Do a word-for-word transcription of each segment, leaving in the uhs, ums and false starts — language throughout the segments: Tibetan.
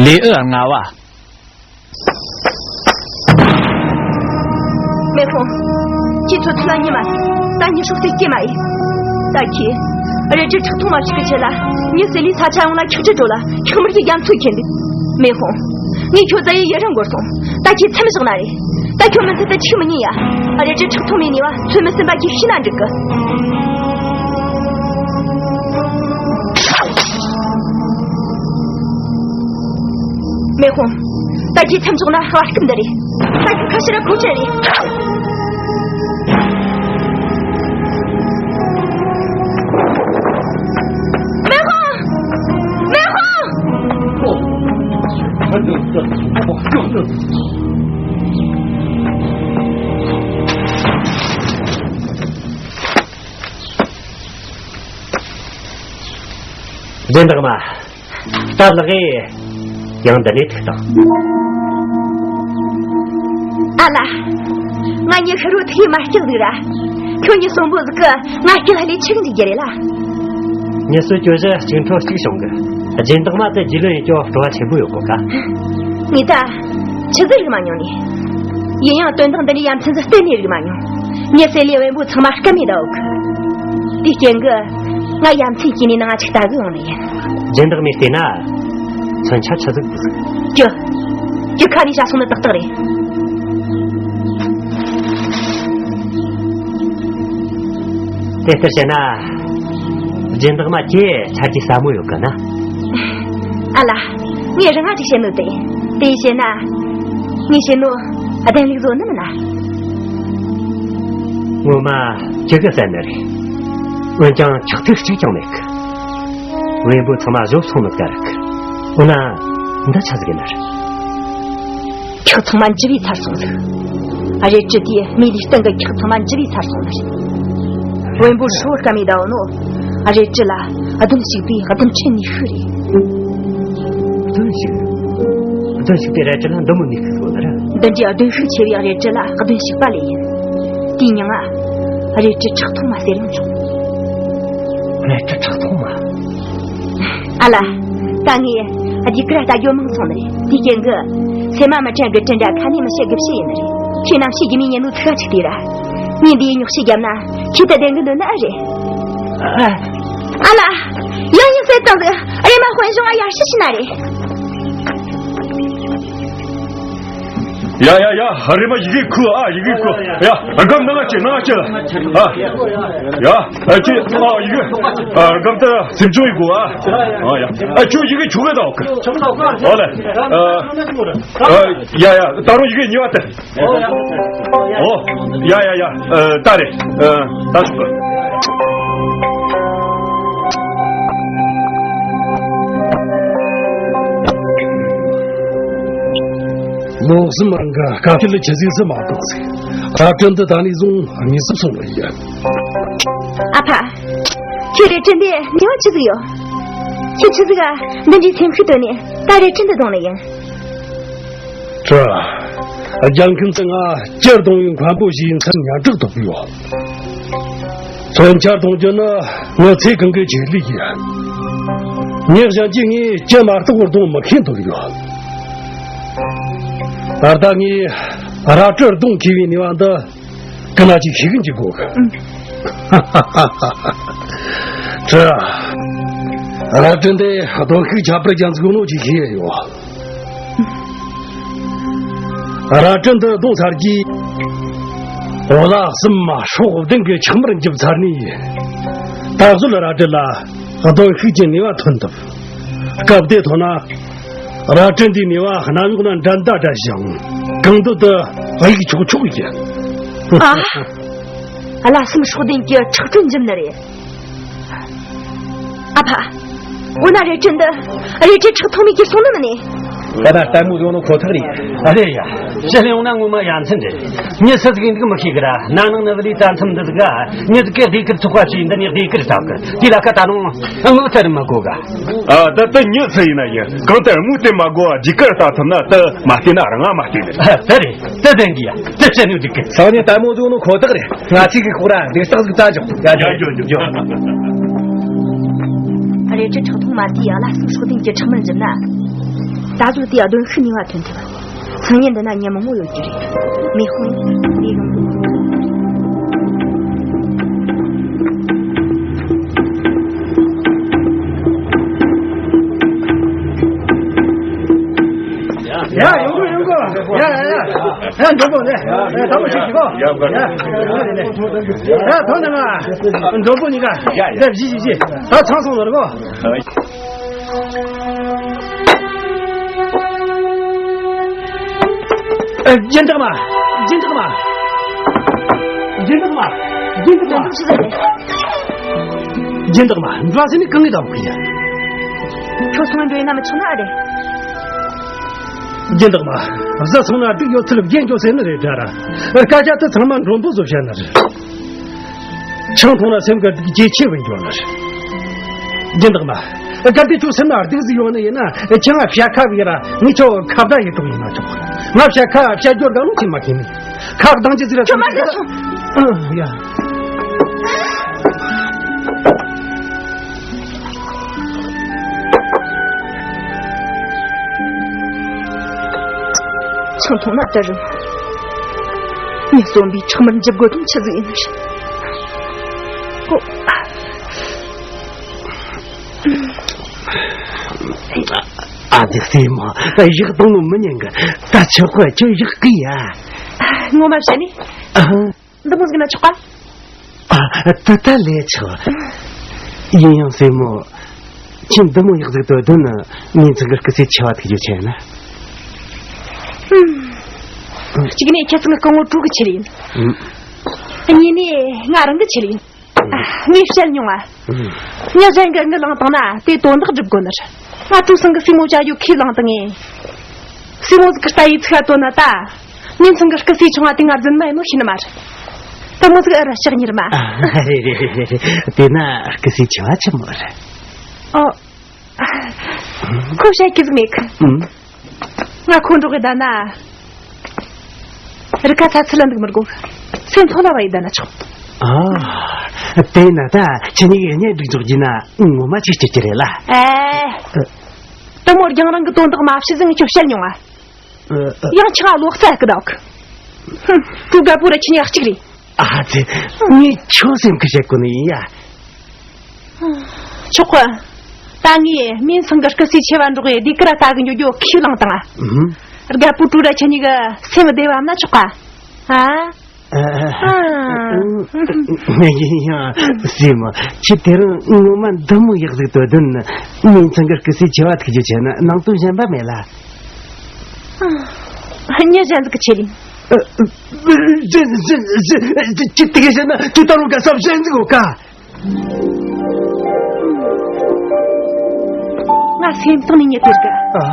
ལེའུ་ལྔ་བ། མེ་ཧོང་། ཁྱེད་ཚོ་ཐུག་ལ་ཉི་མ། ད་ཉི་ཤུག་སེ་སྐྱེ་མ་ཡིན། ད་ཁྱེད་རེ་ཅི་ཁྲག་འཐུང་མ་ཞིག་གི་ཆེད་ལ་ཉི་ཟེར་ལི་ས་ཆ་ཡོང་ལ་ཁྱག་ཁྲི་འགྲོ་ལ་ཁྱག་མར་གྱི་རྒྱ་མཚོ་ཁྱེར་འདུག་མེ་ཧོང་། ངས་ཁྱོད་ཟ་ཡི་ཡི་རང་འགོར་སོང་། ད་ཁྱེད་མཚམས་བཞག་ན་རེད། ད་ཁྱོད་མི་ཚེ་ད་ཁྱིག་མི་ཉན་ཡ། ཨ་རེ་ཅི་ཁྲག་འཐུང་མེད་ནི་བ་ཚོད་མི་ཟིན་པ་ཁྱེད་ཤི་ན་འགྲིག་གི། མེ་ཧོང་། ད་ཁྱེད་མཚམས་བཞག་ན་བར་སྐབས་འདི་རེད། ད་ཁྱོད་ཁ་ཕྱིར་ར་ཁོ་ཆེ་རེད། མེ་ཧོང་། མེ་ཧོང་། སྦྱིན་བདག་མ། སྟབས་ལེགས་ཡིན། ཡང་འདི་ནས་ཐུག་དང་། ཨ་ལ། ང་ཉི་ཤུ་རུ་ཐིག་མ་སྐྱག་ཟིག་ར། ཁྱོད་ཉི་གསོན་པོ་ཟིག་གི་ང་སྐྱག་ལ་ལས་ཆིག་འཇིག་རྒྱུ་རེད་ལ། ཉི་གསོན་གྱོད་གཞི་གཅིག་འཕྲོ་གཅིག་བྱུང་གི། སྦྱིན་བདག་མ་དེ་རྒྱུས་ལོན་ཡིན་ཀྱང་སྤྲོ་བ་ཆེན་པོ་ཡོད་གོ་ག་ངས་ད། ཆི་ཟིག་རིག་མ་མྱོང་ནི། ཡིན་ཡང་དོན་དག་འདི་ནས་ཡ་མཚན་ཟིག་གཏན་ནས་རིག་མ་མྱོང་། ཉི་ཟེར་ལི་བེམ་པོ་ཚང་མ་སྐམ་མེ་ད་འོག་གི། དེའི་རྐྱེན་གི། ང་ཡ་མཚན་སྐྱེས་ནས་ནང་ང་ཆིག་ལྟ་གི་ཡོང་ནི་ཡིན། སྦྱིན་བདག་མས་བལྟས་ན། མཚོན་ཆ་ཆི་ཟིག་འདུག་ཀྱི། ཀྱི་ཁ་ནས་བྱ་སོང་ནི་ཏག་ཏག་རེད། དེ་ལྟར་བྱས་ན། སྦྱིན་བདག་མ་ཁྱེད་ཆ་རྒྱུས་ཟབ་མོ་ཡོད་གི་ན། ཨ་ལ། ངས་རང་ང་ཅིག་བཤད་ནོ་དེ། དེ་བཤད་ན། ངས་བཤད་ནོ། བདེན་ལུགས་བཟོ་ནི་མིན་ན། ངོ་མ་ཁྱེད་ཀྱི་བསད་ནི་རེད། འོན་ཀྱང་ཁྲག་ཐིགས་གཅིག་ཀྱང་མེད་གི། བེམ་པོ་ཚང་མ་གཞོབ་སོང་ནི་ཀ་རེད་གི། འོ་ན། འདི་ཆ་ཟིག་ཡིན་ན་རེད། ཁྱག་ཚང་མ་འཇུ་བའི་ཚར་སོང་ཟིག་ཨ་རེ་ཅི་དེ་མི་ལུས་སྟེང་གི་ཁྱག་ཚང་མ་འཇུ་བའི་ཚར་སོང་ནི་རེད། བེམ་པོ་ཧྲོ་སྐམ་མེ་ད་འོ་ནོ། ཨ་རེ་ཅི་ལ་ཨ་དོན་ཞིག་པའི་ཨ་དོན་ཆེ་ནི་ཤི་རེད། ཨ་དོན་ཞིག་ཨ་དོན་ཞིག་དེ་རེ་ཅི་ལ་འདི་མོ་ནི་ཤི་གོ་ནི་རེད། འདི་འདྲའི་ཨ་དོན་ཤུགས་ཆེ་བའི་ཨ་རེ་ཅི་ལ་ཨ་དོན་ཞིག་པ་ལས་ཡིན། དེའི་མྱིང་ང་། ཨ་རེ་ཅི་ཁྲག་འཐུང་མ་ཟེར་ཡང་ཆོག་ཨ་རེ་ཅི་ཁྲག་འཐུང་མ། ཨ་ལ། ད་ངས་རྒྱུ་སྐར་ལྟ་རྒྱུ་མང་སོང་ནི་རེད། དེའི་རྐྱེན་གྱིས། སེམས་མ་མི་དྲན་གི་དྲན་འདྲ་ཁ་ནས་མི་བཤད་གི་བཤད་ཡིན་ནི་རེད། ཁྱེད་རྣམས་ཤེས་རྒྱུ་མེད་ཉན་ནོ་ཚིག་ཁ་ཅིག་དེ་ར། ངས་འདིའི་ཉོག་བཤད་བརྒྱབ་ན། ཁྱེད་དེ་བདེན་གི་འདོད་ནི་ཨེ་རེད། ཨ་ལ། ཡང་ཡང་བསད་བཏང་ཟིག་རེམ་མ་དཔོན་གཞུང་ང་ཡར་ཞུ་ཞུ་ན་རེད། ཡ་ཡ་ཡ། རེམ་མ་ཡི་གེ་ཁུ་ཨ། ཡི་གེ་ཁུ། ཡ། སྒམ་ནང་ང་ཁྱེར། ནང་ང་ཁྱེར། ཨ། ཡ། ཨ་ཁྱེད། ཨ་ཡི་གེ། ཨ་སྒམ་ད་སེམས་ཆུང་ཡི་གོ་ཨ། ཨ་ཡ། ཨ་ཁྱོད་ཡི་གེ་ཆུ་གེ་ད་འོག་གི། ཨོ་ལེ། ཨ། ཨ་ཡ་ཡ། ད་རུང་ཡི་གེ་གཉིས་པ་དེ། ཨོ། ཡ་ཡ་ཡ། ཨ་ད་རེ། ཨ་ད་ཆུ་གེ། མོ་གསུམ་རང་གི་དཀའ་སྤྱད་ལ་ཆི་ཟིག་སུ་མ་གཏོགས་ཟིག་ར་སྤྲིན་འདི་ད་ནས་བཟུང་དངོས་སུ་སོང་བ་ཡིན། ཨ་ཕ། ཁྱོད་རེ་སྤྲིན་འདི་ནུས་པ་ཆི་ཟིག་ཡོད། ཁྱོད་ཆི་ཟིག་ག་འདི་འདྲའི་སེམས་ཤུགས་བཏོན་ནས་ད་རེ་སྤྲིན་འདི་བརྡུངས་ནི་ཡིན། དྲི། རྒྱལ་ཁམས་སུ་ང་སྤྱིར་བཏང་བའི་མཁན་པོ་ཞིག་ཡིན་ཚུལ་སྙན་གྲགས་ཐོབ་ཡོད། མཚོན་ཆ་གཏོང་རྒྱུ་ནི་ངའི་ཚེ་གང་གི་ཆེད་ལས་ཡིན། ངས་གཞན་གྱིས་ངས་ཅི་མ་གཏོགས་བརྡུངས་མི་ཤེས་འདོད་ཡོད། ད་ལྟ་ངས་ར་སྤྲིན་བརྡུངས་ཁེལ་བའི་ནུས་པ་འདི་ཀི་ན་ཅིག་ཤེས་གི་འཇུག་དགོས་གི། ཨུམ། དྲི། ར་སྤྲིན་འདི་གདོན་ཤུགས་ཁྱད་པར་ཅན་ཟིག་ཡོད་ནོ་ཅིག་ཤེས་ཡོད། ར་སྤྲིན་འདི་བརྡུངས་ཚར་གྱིས། འོ་ལ་གསུམ་མ་སྲོག་ལྡན་གྱི་ཁྱག་མར་འཇིབ་ཚར་ནས། ད་གཟོད་ར་སྤྲིན་ལ་གདོན་ཤུགས་ཀྱི་ནུས་པ་ཐོན་ཐུབ། སྐབས་དེ་ཐོག་ན། ར་སྤྲིན་འདིའི་ནུས་པ་གནམ་འོག་ན་འགྲན་ཟླ་བྲལ་ཞིང་། གང་འདོད་དུ་གཡུག་ཆོག་ཆོག་ཡིན། ཨ། ཨ་ལ་གསུམ་སྲོག་ལྡན་གྱི་ཁྲག་ཁྲོན་འཇིབ་ནི་རེད། ཨ་ཕ། འོ་ན་རེ་ཅི་འདི། རེ་ཅི་ཁྲག་ཐོག་མེད་ཀྱི་སོང་ནི་མིན་ནི། ད་ལྟ་ལྟད་མོ་ཡོང་ནོ་ཁོ་ཐག་རེད། ཨ་རེད་ཡ། ཕྱི་ལ་ཡོང་ན་ངོ་མ་ཡ་མཚན་རེད། མྱི་སུ་ཟིག་ཡིན་འདུག་མི་ཤེས་གི་ར། ན་ནིང་ནི་བུ་ལི་རྩྭ་མཚམས་འདི་ཟིག་ག་མྱི་ཟིག་གིས་ཟློས་གར་ཚོགས་པ་ཞིག་འདི་ནས་ཟློས་གར་བཏང་གི། དེ་ལ་ཁ་ད་རུང་ངོ་ལྟ་རུ་མི་གོ་ག་ཨ། ད་ལྟ་མྱི་སུ་ཡིན་ན་ཡིན། གང་ལྟར་དངུལ་སྟེར་མ་དགོས་པ་ཟློས་གར་ལྟ་ཐུབ་ན་ད་མ་བལྟས་ན་རང་ང་མ་བལྟས་ནི་རེད། ཨ། དེ་རེད། དེ་བདེན་གི་ཡ། དེ་བཤད་ནོ་འགྲིག་གི། སང་ཉིན་ལྟད་མོ་བཟོ་ནོ་ཁོ་ཐག་རེད། ང་ཚོས་གི་ཁོ་ར་འདུག་སྟངས་ཟིག་བཙལ་ཆོག་ཡ། ཡ། ཡོ་ཡོ་ཡོ། ཨ། རེ་ཁྲི་ཁྲག་འཐུང་མ་དེའི་བླ་གསུམ་སྲོག་ལྡན་གྱི་ཁྲག་དམར་འཇིབ་ན། ད་གཟོད་དེའི་གདོན་ཤུགས་ནུས་པ་ཐོན་ཐུབ། སང་ཉིན་འདི་ན་ཉིན་མོ་ངོ་ཡོད་ཀྱི་རེད། མེ་དཔུང་ལས་རུང་གི། ཡ་ཡོང་གོ་ཡོང་གོ། ཡ་ཡ་ཡ། ཡ་འགྲོ་གོ་ནས། ཡ་དམ་པོ་ཞིག་ཞིག་གོ། ཡ་ཡ་ཡ། ཐོན་ནས་ང་འགྲོ་གོ་ནི་ག་ཡ་ཡ་བཞི་བཞི་བཞི། ད་ཚང་སོང་ནོར་གོ། སྦྱིན་བདག་མ། སྦྱིན་བདག་མ། སྦྱིན་བདག་མ། སྦྱིན་བདག་མ། སྦྱིན་བདག་མ། འགྲོ་ཟེར་ནི་གང་གི་དམ་གི་ཡ། ཁྱོད་སོང་འགྲོ་ཡིན་ན་མི་ཆོག་ན་ཨ་རེད། སྦྱིན་བདག་མ། བཟའ་སོང་ན་སྡུག་ཡོད་ཚུལ་རྒྱན་འཇོག་ཟེར་ནི་རེད་དྲ་ར། སྐད་ཆ་དེ་ཚང་མ་མགྲོན་པོ་བཟོ་བཤད་ནི་རེད། ཆང་འཐུང་ན་སེམས་ཀྱི་སྡུག་ཇེ་ཆེ་བུ་འགྱུར་ནི་རེད། སྦྱིན་བདག་མ། སྐབས་དེ་ཁྱོད་སེམས་ན་སྡུག་ཟིག་ཡོང་ནི་ཡིན་ན་ཁྱེད་ང་བཤད་ཁ་བི་ར་ངས་ཁྱོད་ཁ་བརྡ་ཡི་ཐོག་ཡིན་ན་ཆོག་ང་བཤད་ཁ་བཤད་རྒྱུར་དགའ་ལུགས་ཆེ་མ་ཁྱེད་ནི་ཁ་གདང་ཅི་ཟིག་ར་ཁྱོད་མ་ཟིག་ཆོག་ཨ་ཡ། ཆང་འཐུང་ན་ད་རུང་། ངས་གསོན་པའི་ཁྲག་དམར་འཇིབ་དགོས་དོན་ཆི་ཟིག་ཡིན་ནི་རེད། ཨོ། ཨ་ཙི་སྲས་མོ། བཞག་གཏོང་ནོ་མི་ཉན་གི། ད་ཆོག་གི་ཁྱོད་བཞག་གི་ཡ། ངོ་མ་བཤད་ནི། ཨ། འདི་མོ་ཟིག་ན་ཆོག་ག་ཨ། ད་ད་ལས་ཆོག་ཡིན་ཡང་སྲས་མོ། ཁྱེད་འདི་མོ་ཡག་ཟིག་ཏུ་བསྡད་ན་ངའི་ཚང་གི་སྐུ་ཚེ་ཆེ་བ་ཐུག་རྒྱུ་ཆེ་ན། གཅིག་ནས་ཁྱེད་ཚང་གི་སྐུ་ངོ་དྲུག་གི་ཆེད་ཡིན། གཉིས་ནས་ང་རང་གི་ཆེད་ཡིན། ངས་བཤད་མྱོང་ང་། མྱི་གཞན་གྱི་མགུ་ལངས་བཏང་ན་དེ་དོན་དག་སྒྲུབ་དགོས་ནི་རེད། ང་ཀྲུའུ་སང་གི་སྲས་མོ་བྱ་རྒྱུ་ཁས་བླངས་བཏང་ངས། སྲས་མོ་ཟིག་གི་ལྟ་ཡི་ཚིག་ག་དོན་ན་ད། མིན་ཚང་གི་སྐུ་སྲས་ཆུང་བ་དེ་ང་རྫུན་མ་ཡིན་ནོ་ཤེས་ནི་མ་རེད། དེ་མོ་ཟིག་ཨ་ར་ལྕགས་གཉེར་མ། རེད་རེད་རེད་རེད། དེ་ན་སྐུ་སྲས་ཆུང་བ་ཆི་མོ་རེད། ཨོ། ཁོ་བཤད་ཀྱི་ཟིག་མེད་གི། ཨུམ། ང་ཁོ་འགྲོགས་གི་བསྡད་ན། རི་ཁ་ཚ་ཚུལ་ལ་འདུག་མི་དགོས། སེམས་ཐོག་ལ་བ་ཡི་བསྡད་ན་ཆོག་ཨ། དེ་ན་ད་ཁྱེད་གཉིས་ཀྱི་གཉེན་སྒྲིག་འཇོག་རྒྱུ་ན་ངོ་མ་ཅིག་སྐྱིད་ཀྱི་རེད་ལ། ཨེ། ཨ། དེ་མོ་རྒྱང་རིང་གི་དོན་དག་མ་བྱས་ཟིན་ཁྱོད་བཤད་མྱོང་ང་། ཨ། ཡང་ཆང་ལོག་རྩ་གི་འདུག་ཧུམ། ཀྲུའུ་རྒད་པོ་ར་ཁྱེད་གཉིས་གཅིག་རེད། ཨ་ཙི། ངས་ཁྱོད་སེམས་ཁུར་བྱེད་དགོས་ནི་ཡིན་ཡ། ཆོག་གི། ད་ངས་མིན་ཚང་གི་སྐུ་སྲས་ཆེ་བ་འགྲོགས་ཡས་ཟློས་གར་ལྟ་གི་འགྱོ་རྒྱུ་ཁས་བླངས་བཏང་ང་། ཨུམ། རྒད་པོ་ཀྲུའུ་ར་ཁྱེད་གཉིས་ཀྱི་སེམས་བདེ་བ་ན་ཆོག་ག་ཨ། ཨ། ཡིན་ཡང་སྲས་མོ། ཁྱེད་དེ་རིང་ངོ་མ་འདི་མོ་ཡག་ཟིག་ཏུ་བསྡད་ན་མིན་ཚང་གི་སྐུ་སྲས་ཆེ་བ་ཐུག་རྒྱུ་བྱས་ན་ནང་དོན་གཞན་པ་མེད་ལ། མྱི་གཞན་ཟིག་གི་ཆེད་ཡིན། ཨ། གཞན་གཞན་གཞན་ཁྱེད་དེ་ག་བཤད་ན་དུས་ད་རུང་ག་ས་གཞན་ཟིག་ཡོད་ཀ་ང་སེམས་གཏིང་ནས་ཉེ་དེར་གི། ཨ།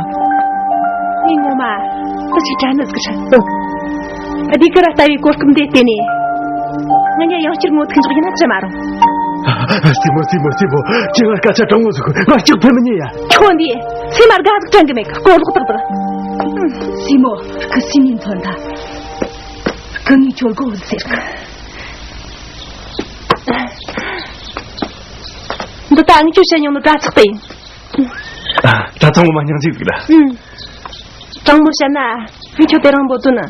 ངས་ངོ་མ་ཏི་ཞིག་དྲན་ནི་ཟིག་རེད། ཨ། ཟློས་གར་ལྟ་བའི་གོ་སྐབས་འདི་བརྟེན་ནས་ང་གཉིས་ཡང་བསྐྱར་ངོ་ཐུག་འཇོག་ཡིན་ན་ཅི་མ་རུང་། སྲས་མོ་སྲས་མོ་སྲས་མོ། ཁྱེད་ང་སྐད་ཆ་དྲང་མོ་ཟིག་ང་ལྕགས་ཕན་མི་ཉན་ཡ། ཁྱོད་འདི་སེམས་མ་དགའ་ཟིག་དྲན་གི་མེད་གི། གོ་ལོག་ཏག་ཏག་སྲས་མོ་སྐུ་སྲས་ནས་ཐོན་ད། སྐུ་ངའི་ཁྱོད་གོ་ཟེར་གི། འདི་ད་ངས་ཁྱོད་བཤད་མྱོང་ནི་དྲ་ཚིགས་དེ་ཡིན། ད་ཚང་མ་སྙིང་རྗེ་ཟིག་ལ། ཨུམ། དྲང་མོ་བཤད་ན་ངས་ཁྱོད་དེ་རིང་འབོད་དོན་ནི་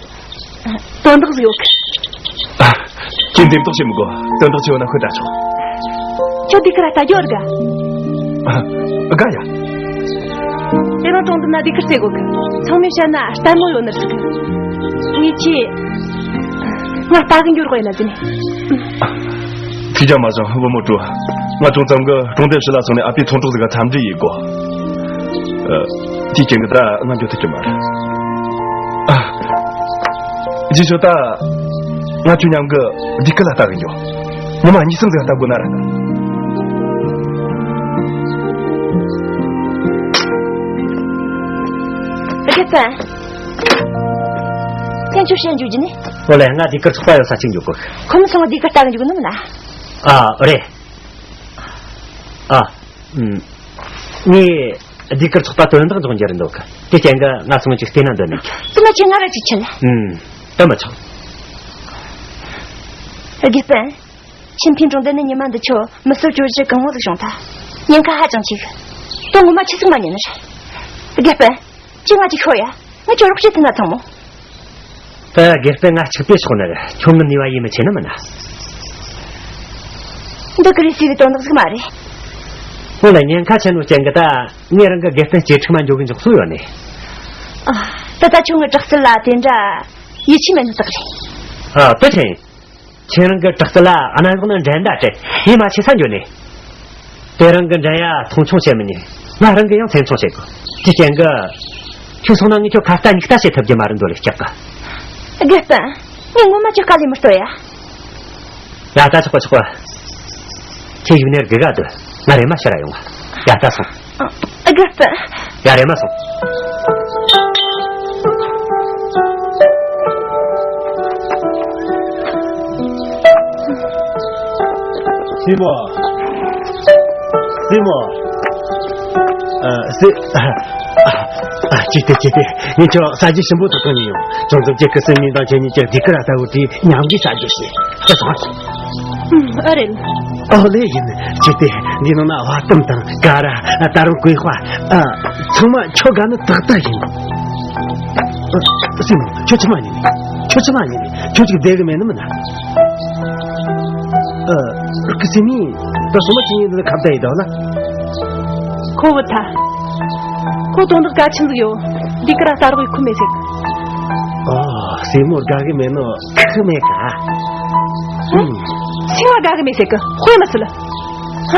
དོན་དག་ཟིག་ཡོད་གི། ཁྱེད་འདེམས་ཐོག་བྱེད་མི་དགོས། དོན་དག་ཆེ་བ་ན་ཤོད་དྲ་ཆོག་ཁྱོད་དེ་ཁ་ར་ལྟ་རྒྱུ་ཨར་ག་ཨ། དགའ་ཡ། དེ་རིང་གྲོང་རྡལ་ན་ཟློས་གར་རྩེ་དགོས་གི། ཚང་མས་བཤད་ན་ལྟད་མོ་ཡོད་ནི་ཟིག་གི། ངས་ཁྱེད། ང་ལྟ་གི་འགྱོ་རོགས་ཡིན་ན་ཟེར་ནས། ཐུགས་རྒྱ་མ་བཞེངས་བུ་མོ་ཀྲུའུ། ང་ཅུང་ཙམ་གི་གྲོང་རྡལ་ཕྱི་ལ་སོང་ནས་ཨ་ཕའི་ཚོང་གྲོགས་ཟིག་ག་འཚམས་འདྲི་ཡེད་དགོས། ཨ། དེའི་རྐྱེན་གྱིས་ད་ང་འགྱོ་ཐུབ་ཀྱི་མ་རེད། ཨ། རྗེས་ཕྱོགས་ད་ང་ཁྱོད་མཉམ་གི་ཟློས་གར་ལ་ལྟ་གི་འགྱོ། ངོ་མ་གཉིས་གསུམ་ཟིག་ལྟ་དགོས་ན་ར། རྒྱལ་བཙན། ཁྱེད་ཚོ་བཤད་འཇུག་རྒྱུ་ནི། ཨོ་ལེ། ང་ཟློས་གར་ཚོགས་པ་ཡོད་ས་ཅིག་འཇུག་གོ། ཁོ་མོ་སོང་ཟློས་གར་ལྟ་གི་འཇུག་ནི་མིན་ན། ཨ། རེད། ཨ། ཨུམ། ངས་ཟློས་གར་ཚོགས་པ་དོན་དག་འཇོག་འཇར་འདུག་དེ་རྐྱེན་གྱིས་ང་སོང་ཅིག་བལྟས་ན་འདོད་ནི། དེ་ན་ཁྱེད་ང་ར་ཅིག་ཆེན། ཨུམ། ད་མི་ཆོག་རྒྱལ་བཙན། ཆིན་ཕིན་གྲོང་རྡལ་ནས་ཉི་མ་འདི་ཆོ་མི་གསོད་གཅོད་གཞི་གང་མོ་ཟིག་བྱུང་ཐལ། ཉེན་ཁ་ཧ་ཅང་ཆེ་གི། དོན་ངོ་མ་ཆི་ཟིག་མ་ཉན་ནི་རེད། དགེ་སྤུན། ཅི་ང་ཅིག་ཤོད་ཡ། ང་ཁྱོད་རོགས་བྱེད་ཐུབ་ན་ཚང་མོ། ད་དགེ་སྤུན་ང་གཅིག་པུ་ཆོག་ནི་རེད། ཁྱོད་ངའི་ནུས་པ་ཡིད་མི་ཆེས་ནི་མིན་ན། འདི་ཀི་རེ་སི་བའི་དོན་དག་ཟིག་མ་རེད། འོ་ལ་ཉེན་ཁ་ཆེ་ནོ་ཅན་གི་ད། ངས་རང་གི་དགེ་སྤུན་གཅེས་ཕྲུག་མ་འཇོག་གི་འཇོག་སྲོལ་ཡོད་ནི། ཨ། ད་ད་ཁྱོད་ངའི་དྲག་རྩལ་ལ་དེ་འདྲ་ཡིད་ཆེས་མེད་ནི་རྟགས་རེད། ཨ། དེ་ཕྲན། ཁྱེད་རང་གི་དྲག་རྩལ་ལ་གནམ་འོག་ནང་འགྲན་ཟླ་བྲལ། ཡིད་མ་ཆེས་ས་འགྱོ་ནི། དེ་རང་གི་འགྲན་ཡ་མཐོང་ཆུང་བྱེད་མི་ཉན། ང་རང་གི་ཡང་སེམས་ཆུང་བྱེད་དགོས། དེ་རྐྱེན་གི། ཁྱོད་སོང་ན་ངས་ཁྱོད་ཁ་ལྟ་མིག་ལྟ་བྱེད་ཐུབ་རྒྱུ་མ་རེད་འདོད་ལས་སྐྱག་གི། དགེ་སྤུན། ངས་ངོ་མ་ཁྱོད་དཀའ་ལས་མི་གཏོད་ཡ། ཡ་ད་ཆོག་པ་ཆོག་པ། ཁྱེད་ཡུག་ནེར་དགེ་ག་དུ། ང་རེ་མ་ཤི་ར་ཡོང་བ། ཡ་ད་སོང་། ཨ། དགེ་སྤུན། ཡ་རེ་མ་སོང་། སྲས་མོ། སྲས་མོ། ཨ། སྲས། ཨ། ཨ། ཅི་སྟེ་ཅི་སྟེ། ངས་ཁྱོད་ཟ་རྒྱུ་ཞིམ་པོ་དག་གཏོང་ཉེ་ཡོང་། ཅུང་ཙམ་ཅིག་གི་སྲས་མོ་དང་ཁྱེད་གཉིས་ཀྱི་དེ་ཀ་ར་ལྟ་བུ་དེ་མཉམ་གྱིས་ཟ་རྒྱུ་ཞེས། ཨ། སོང་། ཨ་རེད། ཨོ་ལེ་ཡིན། ཅི་སྟེ་འདི་ནང་ན་བ་ཏམ་དང་ཀ་ར། ད་རུང་ཀུའི་ཧྭ། ཨ། ཚང་མ་ཁྱོད་དགའ་ནི་ཏག་ཏག་ཡིན། ཨ། སྲས་མོ་ཁྱོད་ཆི་མ་ཉན། ཁྱོད་ཆི་མ་ཉན། ཁྱོད་ཅིག་བསྡད་གི་མེད་ནི་མིན་ན། ཨ། ཀི་སི་མི། ད་སོ་མ་ཅི་ཉིན་འདི་ལ་ཁ་བརྡ་ཡི་དོ་ལ། ཁོ་བུ་ཐ། ཁོ་དོན་དག་གལ་ཆེན་ཟིག་ཡོད། འདི་ཀ་ར་ལྟ་རོགས་ཡི་ཁུ་མེད་ཟིག་ཨོ། སྲས་མོ་དགའ་གི་མེད་ནོ་ཁུ་མེད་ག་ཧུམ། སེམས་ལ་དགའ་གི་མེད་ཟིག་གི་དཔེ་མི་སྲིད། ཧ།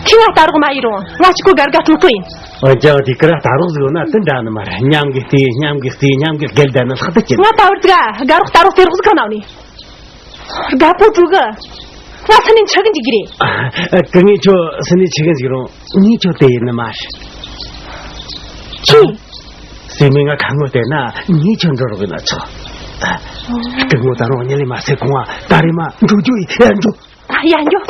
ཁྱི་ང་ལྟ་རོགས་མ་ཡི་རུང་ང་གཅིག་གོ་དགའ་དགའ་སྟོང་སྟོང་ཡིན། འོན་ཀྱང་དེ་ཀ་ར་ལྟ་རོགས་ཟིག་ཡོད་ན་དེ་འདྲ་ནི་མ་རེད། མཉམ་གི་བལྟས། མཉམ་གི་བལྟས། མཉམ་གི་བརྒལ་བསྡད་ན་ལྷག་ཏུ་ཅི། ང་ད་བར་དུ་དགའ་རོགས་ལྟ་རོགས་བལྟས་རོགས་ཟིག་གང་ན་ནི། དགའ་པོ་དྲུག་གི། ང་སེམས་ནས་འཆི་གི་འཇུག་གི་རེད། ཨ། ཀི་ངས་ཁྱོད་སེམས་ནས་འཆི་གི་འཇུག་རུང་ངས་ཁྱོད་དེ་ཡིན་ནི་མ་རེད། ཁྱི། སྲས་མོས་ང་ཁ་ངོ་བལྟས་ན་ངས་ཁྱོད་འགྲོ་རོགས་ཡིན་ན་ཆོག་ཨ། ཀི་ངོ་ད་རུང་གཉིད་ལས་མ་སད་གོང་ང་ད་རེས་མ་འགྲོ་རྒྱུ་ཡིན། ཡར་འགྲོ། ཡར་འགྲོ།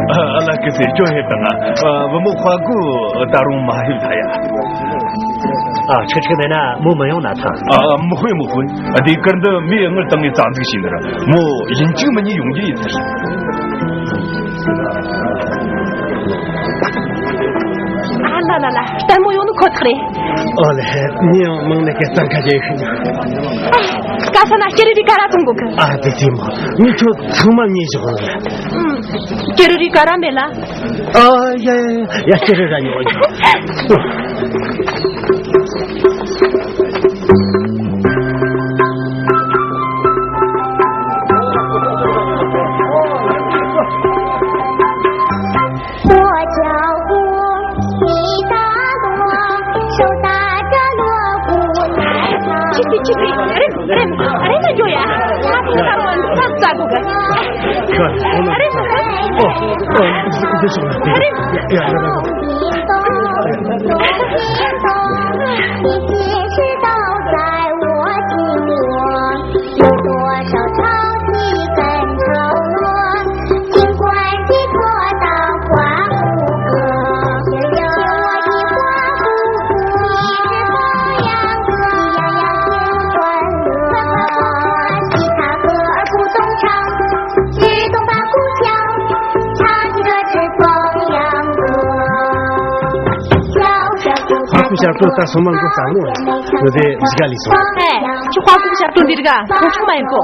ཨ་ལ་ཀི་ཟེར་ཁྱོད་ཧེ་དང་ཨ། བུ་མོ་དཔའ་རྒོད་ད་རུང་མ་ཧེ་ཐ་ཡ། ཨ། ཁྲིག་ཁྲིག་མེད་ན་མོ་མི་ཡོང་ན་ཐང་། ཨ། མི་དཔེ་མི་དཔེ། ཨ། དེ་ཀར་འདི་མི་དངུལ་བཏང་ངས་རྩ་འཛུགས་བྱས་འདིར་མོ་ཡིན་གཅིག་མིན་གཉིས་ཡོང་རྒྱུ་ཡིན་ཟེར། ཨ་ལ་ལ་ལ། ལྟད་མོ་ཡོང་ནི་ཁོ་ཐག་རེད། ཨོ་ལེ། ངས་ཡང་མང་ནས་སྐད་གཙང་ཁ་རྒྱག་ཤིང་། ཨ། ག་ས་ན་སྐྱེ་རི་རི་ཀ་ར་གཏོང་དགོས་གི། ཨ། དེ་དེ་མོ། ངས་ཁྱོད་ཚང་མ་ཉེས་བཞག་ལ། ཨུམ། སྐྱེ་རི་རི་ཀ་ར་མེད་ལ། ཨ། ཡ་ཡ་ཡ། སྐྱེ་རི་ར་ཉོ་ཡོད། ཁྱི་ཁྱི་ཁྱི་ཁྱི། རེམ་རེམ་རེམ་ན་འགྱོ་ཡ། ང་ཕུག་ས་རོ་འདུག་ས་ཙ་གོ་གི། རེམ་རེམ། ཨོ་ཨོ། འདི་སོང་། རེམ། ཡ་ཡ་ཡ། ཧ་ཀུ་ཤར་ཏོ་ད་སོ་མ་འགོ་ས་ངོ་ནོ་དེ་ཟི་ག་ལི་སོ། ཨེ། ཁྱོད་ཧ་ཀུ་ཤར་ཏོ་འདི་རིག་ག་ཁོང་ཆུང་མ་ཡིན་པོ།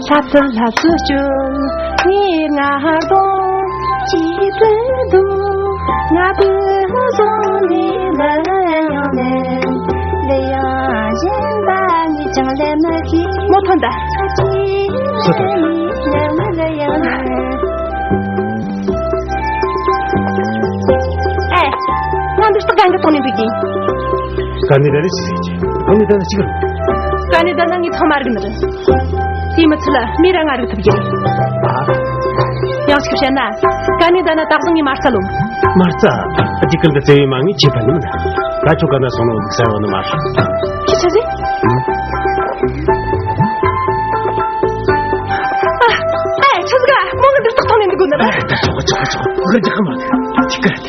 ལྷ་ཐུབ་ལྷ་ཚོགས་སྐྱོན། ངའི་ང་གདོང་ཅི་སྤྲོད་འདུག་ང་བུ་བཟུང་ནས་ལ་ཡང་ནས་ལ་ཡང་གཞན་པ་ཉིད་ཀྱང་ལས་མ་ཤེས། མོ་ཐོན་ད། ཅི་ལས་ནི་ལ་ཡང་ནས། ཨེ། ང་འདི་སྟག་གང་གི་ཐོག་ནས་འདུག་གི། ཀ་ནི་ད་ནི་ཞིག་རེད། ཀ་ནི་ད་ནི་ཅི་ག་རེད། ཀ་ནི་ད་ནི་ངའི་ཐོག་མ་རིག་མི་རེད། དེ་མི་ཚུལ་ལ་མི་ར་ང་རིག་ཐུབ་ཀྱི་རེད། ཨ། ཡང་ཅིག་བཤད་ན། ཀ་ནི་ད་ནི་ད་གཟུགས་ངའི་མ་རྩ་ལོ། མ་རྩ། ཨ་ཅི་ཀུན་གྱི་བརྩེ་བའི་མ་ངའི་ཁྱེད་པ་ནི་མི་འདྲ། ད་ཁྱོད་ཀ་ན་སོང་ནོ་འདུག་ས་ཡོད་ནི་མ་རེད། ཁྱི་ཆ་ཟིག་ཨ། ཨ། ཆ་ཟིག་ཨ། མོ་ང་འདིར་ཏག་ཏག་ནས་འདུག་གོ་ནི་ར། ཨ། ད་ཆོག་གི་ཆོག་གི་ཆོག་གི། འོ་ར་རྒྱག་གི་མ་རེད། ཁྱི་ཀ་རེད།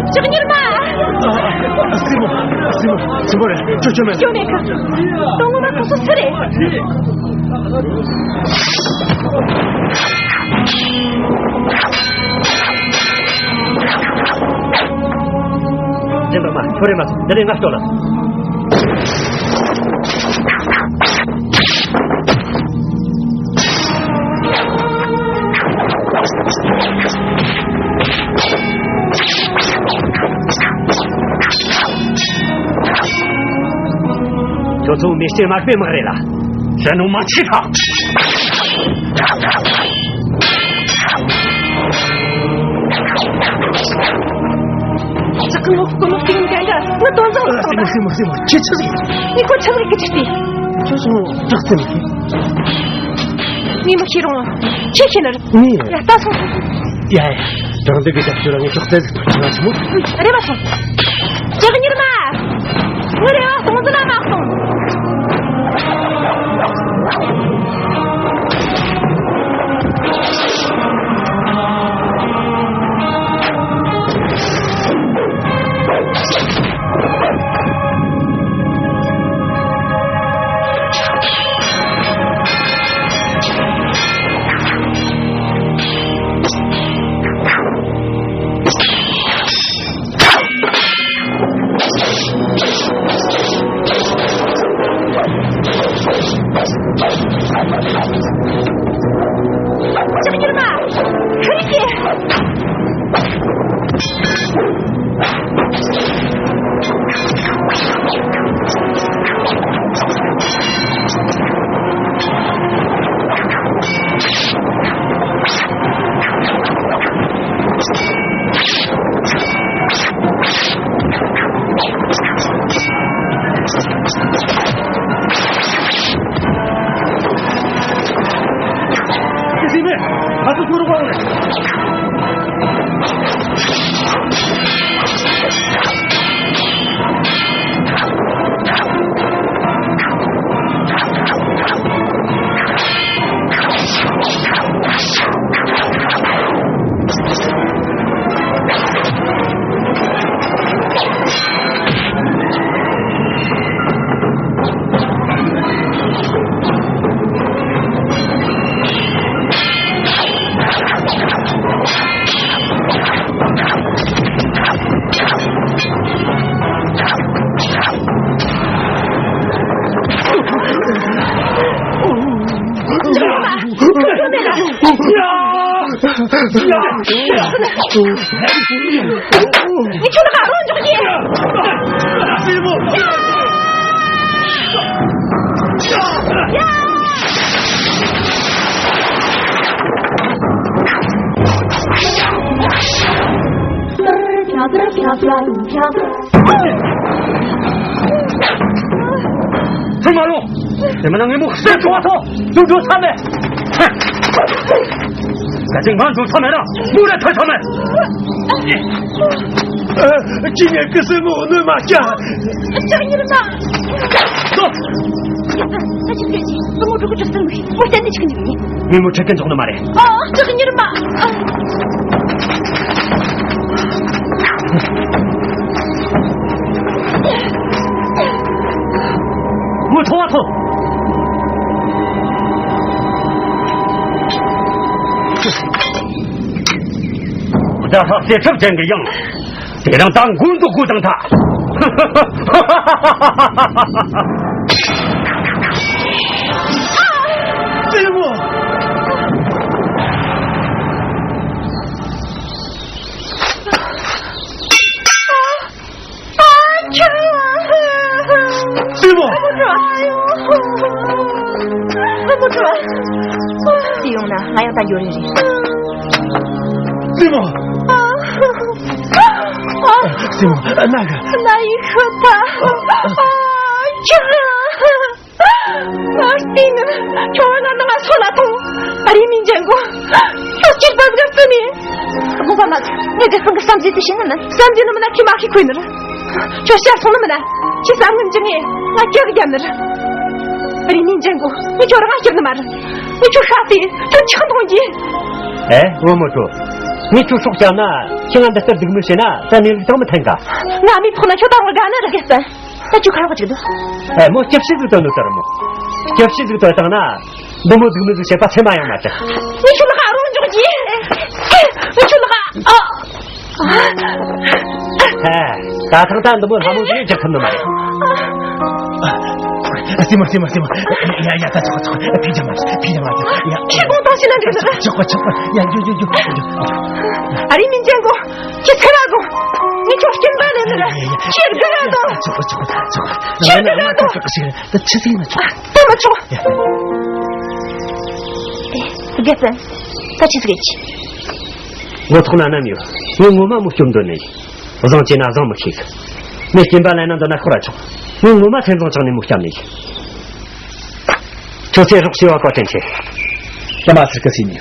ལྕགས་གཉེར་མ། སྲིན་མོ། སྲིན་མོ། སྲིན་མོ་རེད། ཅོ་ཅོ་མེད། ཡོད་མེད་གི། དོན་ངོ་མ་ཁོ་ཚོ་སུ་རེད། སྦྱིན་བདག་མ། ཁྱོད་རེད་མ་སོང་། འདི་ནས་ང་སྐྱོབ་ལ། ཁྱོད་ཚོ་མི་སྐྱེ་མ་སྤེལ་དམག་རེད་ལ། ཞྭ་ནུ་མ་ཆེ་ཐག་ཅག་གི་ངོ་ཁོག་ནོ་ཏིང་གན་ག་ང་དོན་བཟང་ལ་སོང་ད། སྲིན་མོ་སྲིན་མོ་སྲིན་མོ། ཁྱེད་ཆི་ཟིག་ངས་ཁོ་ཆི་ཟིག་གི་ཁྲིད་དེ། ཁྱོད་སོང་དྲག་ཙམ་གི། ངས་མི་ཤེས་རུང་། ཁྱེད་ཤེས་ན་རེད། ངས། ཡ་ད་སོང་སོང་སོང་། ཡ་ཡ། དྲང་བདེན་གྱི་རྒྱབ་སྐྱོར་ལ་ངས་ཅོག་ཙེ་ཟིག་ཐོག་ཆེ་བ་ཆེ་མོ། རེད་པ་སོང་། ལྕགས་གཉེར་མ། ངའི་རེ་བ་སྟོང་ཟིན་ན་མ་སོང་། ངས་ཁྱོད་ལ་ག་རང་འཇོག་གི། ཚུར་མ་ལོངས། དེ་མིན་ན་ངས་མོ་གསོད་བཅུག་པ་ཐོག་ལུག་འགྲོ་ས་མེད། ད་ཅིག་ང་འཇོག་ས་མེད་ན་མོ་ར་ཐར་ས་མེད། ཨ། ཅི་ཉན་གི་སེ་མོ་གནོད་མ་བྱ། ལྕགས་ཉི་མ། ལོ། ད་ཅི་བྱེད་ཀྱི། མོ་འགྲོ་གི་འཇུག་སེ་མོ་ཡིན། མོ་གཏན་ནས་ཆིག་ཉི་མ་ཡིན། ངས་མོ་ཁྲིད་གི་འཇོག་ནི་མ་རེད། ཨ། ལྕགས་ཉི་མ། མོ་ཐོང་བ་ཐོང་། རྒྱ་ལྷ་སྲས་ཁྲབ་ཅན་གྱི་ཡང་། དེ་རིང་ད་མགོ་འདོགས་དགོས་དང་ཐ། རྩེ་མོ། རྩེ་མོ། རྩེ་ཡོང་ན་ང་ཡང་ད་འགྱོ་རེ་རེད། རྩེ་མོ། རྩེ་མོ། ན་གི། ན་ཡི་ཤོད་ཐ། ཨ། ཁྱོད། ང་བལྟས་ན་ཁྱོད་ང་ནང་ང་སོ་ལ་ཐོང་། ཨ་རི་མིན་ཅན་གོ། ཁྱོད་སྐྱིད་པ་ཟིག་རྩི་ནས། དགོངས་པ་མ་ཚོམ། ངས་རྒྱལ་ཕྲན་གྱི་བསམ་གཟས་དེ་ཤེས་ནི་མིན། བསམ་གཟས་ནི་མིན་ན་ཁྱི་མ་ཤི་ཁོས་ནི་ར། ཁྱོད་ཤར་སོང་ནི་མིན་ན། ཁྱི་བསམ་ངན་གྱི་ངས་ང་སྐྱག་རྒྱབ་ནི་ར། ཨ་རི་མིན་ཅན་གོ། ངས་ཁྱོད་རང་སྐྱུར་ནི་མ་ར། ངས་ཁྱོད་ཤ་སྟེ་ཁྱོད་ཆག་འཐུང་གི། ཨེ། བུ་མོ་ཁྲོ། ངས་ཁྱོད་སྲོག་བསྐྱབས་ན་ཁྱི་ང་འདི་ལྟར་སྡུག་མོ་བྱས་ན་ད་གནས་ལུགས་དང་མི་མཐུན་ག། ང་མི་ཕོག་ན་ཁྱོད་ད་རུང་དགའ་ནི་ར་གེ་སྟན། ད་ཁྱོད་ཁ་རོག་ཅིག་འདུག་ཨེ། མོ་སྐྱབས་ཤི་ཟིག་དོན་ནོ་ལྟར་མོ། སྐྱབས་ཤི་ཟིག་དོན་བཏང་ན། འདི་མོ་སྡུག་མོ་ཟིག་བྱེད་པ་ཚད་མ་ཡང་མ་བྱ། ངས་ཁྱོད་ལ་ཁ་རོག་འཇོག་གི། ངས་ཁྱོད་ལ་ཁ། ཨ། ཧེ། ད་ཐེངས་ད་འདི་མོ་ལྷ་མོ་ཟིག་རྒྱག་ཐུབ་ནི་མ་རེད། ཨ། རྩེ་མོ། རྩེ་མོ། རྩེ་མོ། ཡ་ཡ། ད་ཆོག་ཆོག་ཕི་ཇ་མ། ཕི་ཇ་མ། ཡ། ཁྱི་གོང་ཐང་ཤི་ན་འགྲིག་ནི་ར། ཆོག་ཆོག་ཡ། འཇུ་འཇུ་འཇུ་འཇུ། ཨ་རི་མིན་ཅན་གོ། ཁྱི་ཚེ་ར་གོ། ངས་ཁྱོད་སྐྱིན་པ་ལེན་ནི་ར། ཁྱི་དགའ་ར་དོ། ཆོག་ཆོག་ཆོག་ཁྱི་དགའ་ར་དོ། ད་ཆི་ཟིག་ཡིན་ན་ཆོག་ད་མ་ཆོག་ཡ། ཨེ། རྒྱལ་ཕྲན། ད་ཆི་ཟིག་ཡིན། ངོ་ཐོག་ན་ནམ་ཡོད། ངས་ངོ་མ་མོ་སྐྱོབ་འདོད་ནི། བཟང་བྱས་ན་བཟང་མི་ཤེས་གི། ངས་སྐྱིན་པ་ལེན་ན་འདོད་ན་ཤོར་ར་ཆོག་ངས་ངོ་མ་སེམས་བཟང་ཆགས་ནས་མོ་སྐྱབས་ནི། ཁྱོད་ཚེ་སྲོག་ཞི་བ་བཀའ་དྲིན་ཆེ། ད་མ་ཟེར་གི་སྲིད་ནི།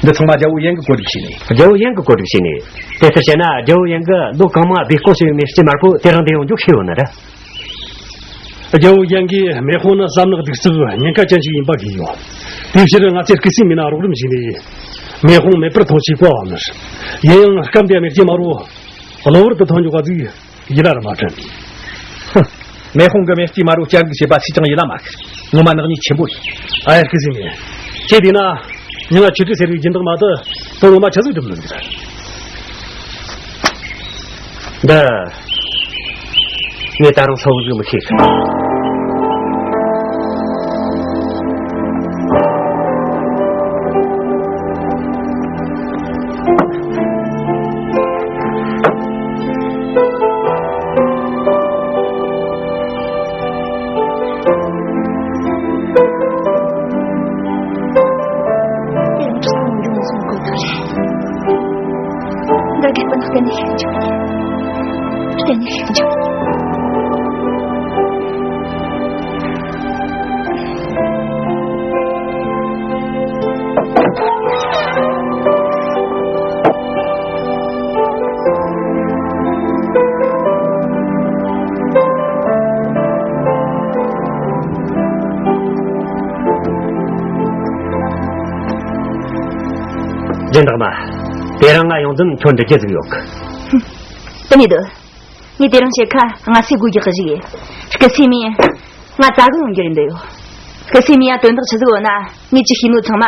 འདི་ཚང་མ་རྒྱལ་བོ་ཡན་གི་བཀོད་སྒྲིག་བྱས་ནི། རྒྱལ་བོ་ཡན་གི་བཀོད་སྒྲིག་བྱས་ནི། དེ་ལྟར་བྱས་ན་རྒྱལ་བོ་ཡན་གི་ལོ་གང་མང་སྦས་སྐུང་བྱས་པའི་མེ་ལྕེ་དམར་པོ་དེ་རིང་འདི་ཡོང་རྒྱུ་ཤེས་ཡོད་ནི་རེད། རྒྱལ་བོ་ཡན་གི་མེ་དཔུང་ནི་བསམ་ནག་གདུག་རྩུབ་ཉེན་ཁ་ཅན་ཞིག་ཡིན་པ་ཤེས་ཡོད། དེའི་ཕྱིར་ང་ཚོས་སྐུ་སྲས་མིན་ན་རོགས་རམ་བྱས་ནས། མེ་དཔུང་མེད་པར་ཐོན་ཆེད་བཀའ་ཕབ་ནི་རེད། ཡིན་ཡང་སྐབས་འདིར་མེ་ལྕེ་དམར་པོ་གློ་བུར་དུ་ཐོན་འགྱོ་བ་ཟིག་ཡིད་ལ་ར་མ་དྲན། ཧུམ། མེ་དཔུང་གིས་མེ་ལྕེ་དམར་པོ་བསྐྱར་འཛུགས་བྱས་པ་སུས་ཀྱང་ཡིད་ལ་མ་ཁུར། ངོ་མ་ནག་ཉེས་ཆེན་པོ་རེད། ཨ་ཡ། སྐུ་སྲས་མིན། ཁྱེད་བལྟས་ན། མྱི་ང་ཆོས་སྒྲོན་ཟེར་བའི་སྦྱིན་བདག་མ་དེ་དོན་ངོ་མ་ཆི་ཟིག་སྒྲུབ་ནི་འདུག་འདི། ངས་ད་རུང་གསལ་བོ་ཟིག་མི་ཤེས། འདི་རྒྱལ་པོ་ནི་གཏན་ནས་ཤེས་ཀྱི་འཇུག་གཏན་ནས་ཤེས་ཀྱི་འཇུག་སྦྱིན་བདག་མ། དེ་རིང་ང་ཡོང་དོན་ཁྱོད་འདྲི་རྒྱུ་ཟིག་ཡོད་གི། དེ་མི་འདུག་ངས་དེ་རིང་བཤད་ཁ་ང་སེ་དགོས་རྒྱུ་ཞིག་ཡིན། སྐུ་སྲས་མིན། ང་ཙ་གི་ཡོང་རྒྱུ་རེད་འདོད་ཡོད། སྐུ་སྲས་མིན་ཡ་དོན་དག་ཆི་ཟིག་ཡོད་ན་ངས་ཅི་ཤེས་ནོ་ཚང་མ་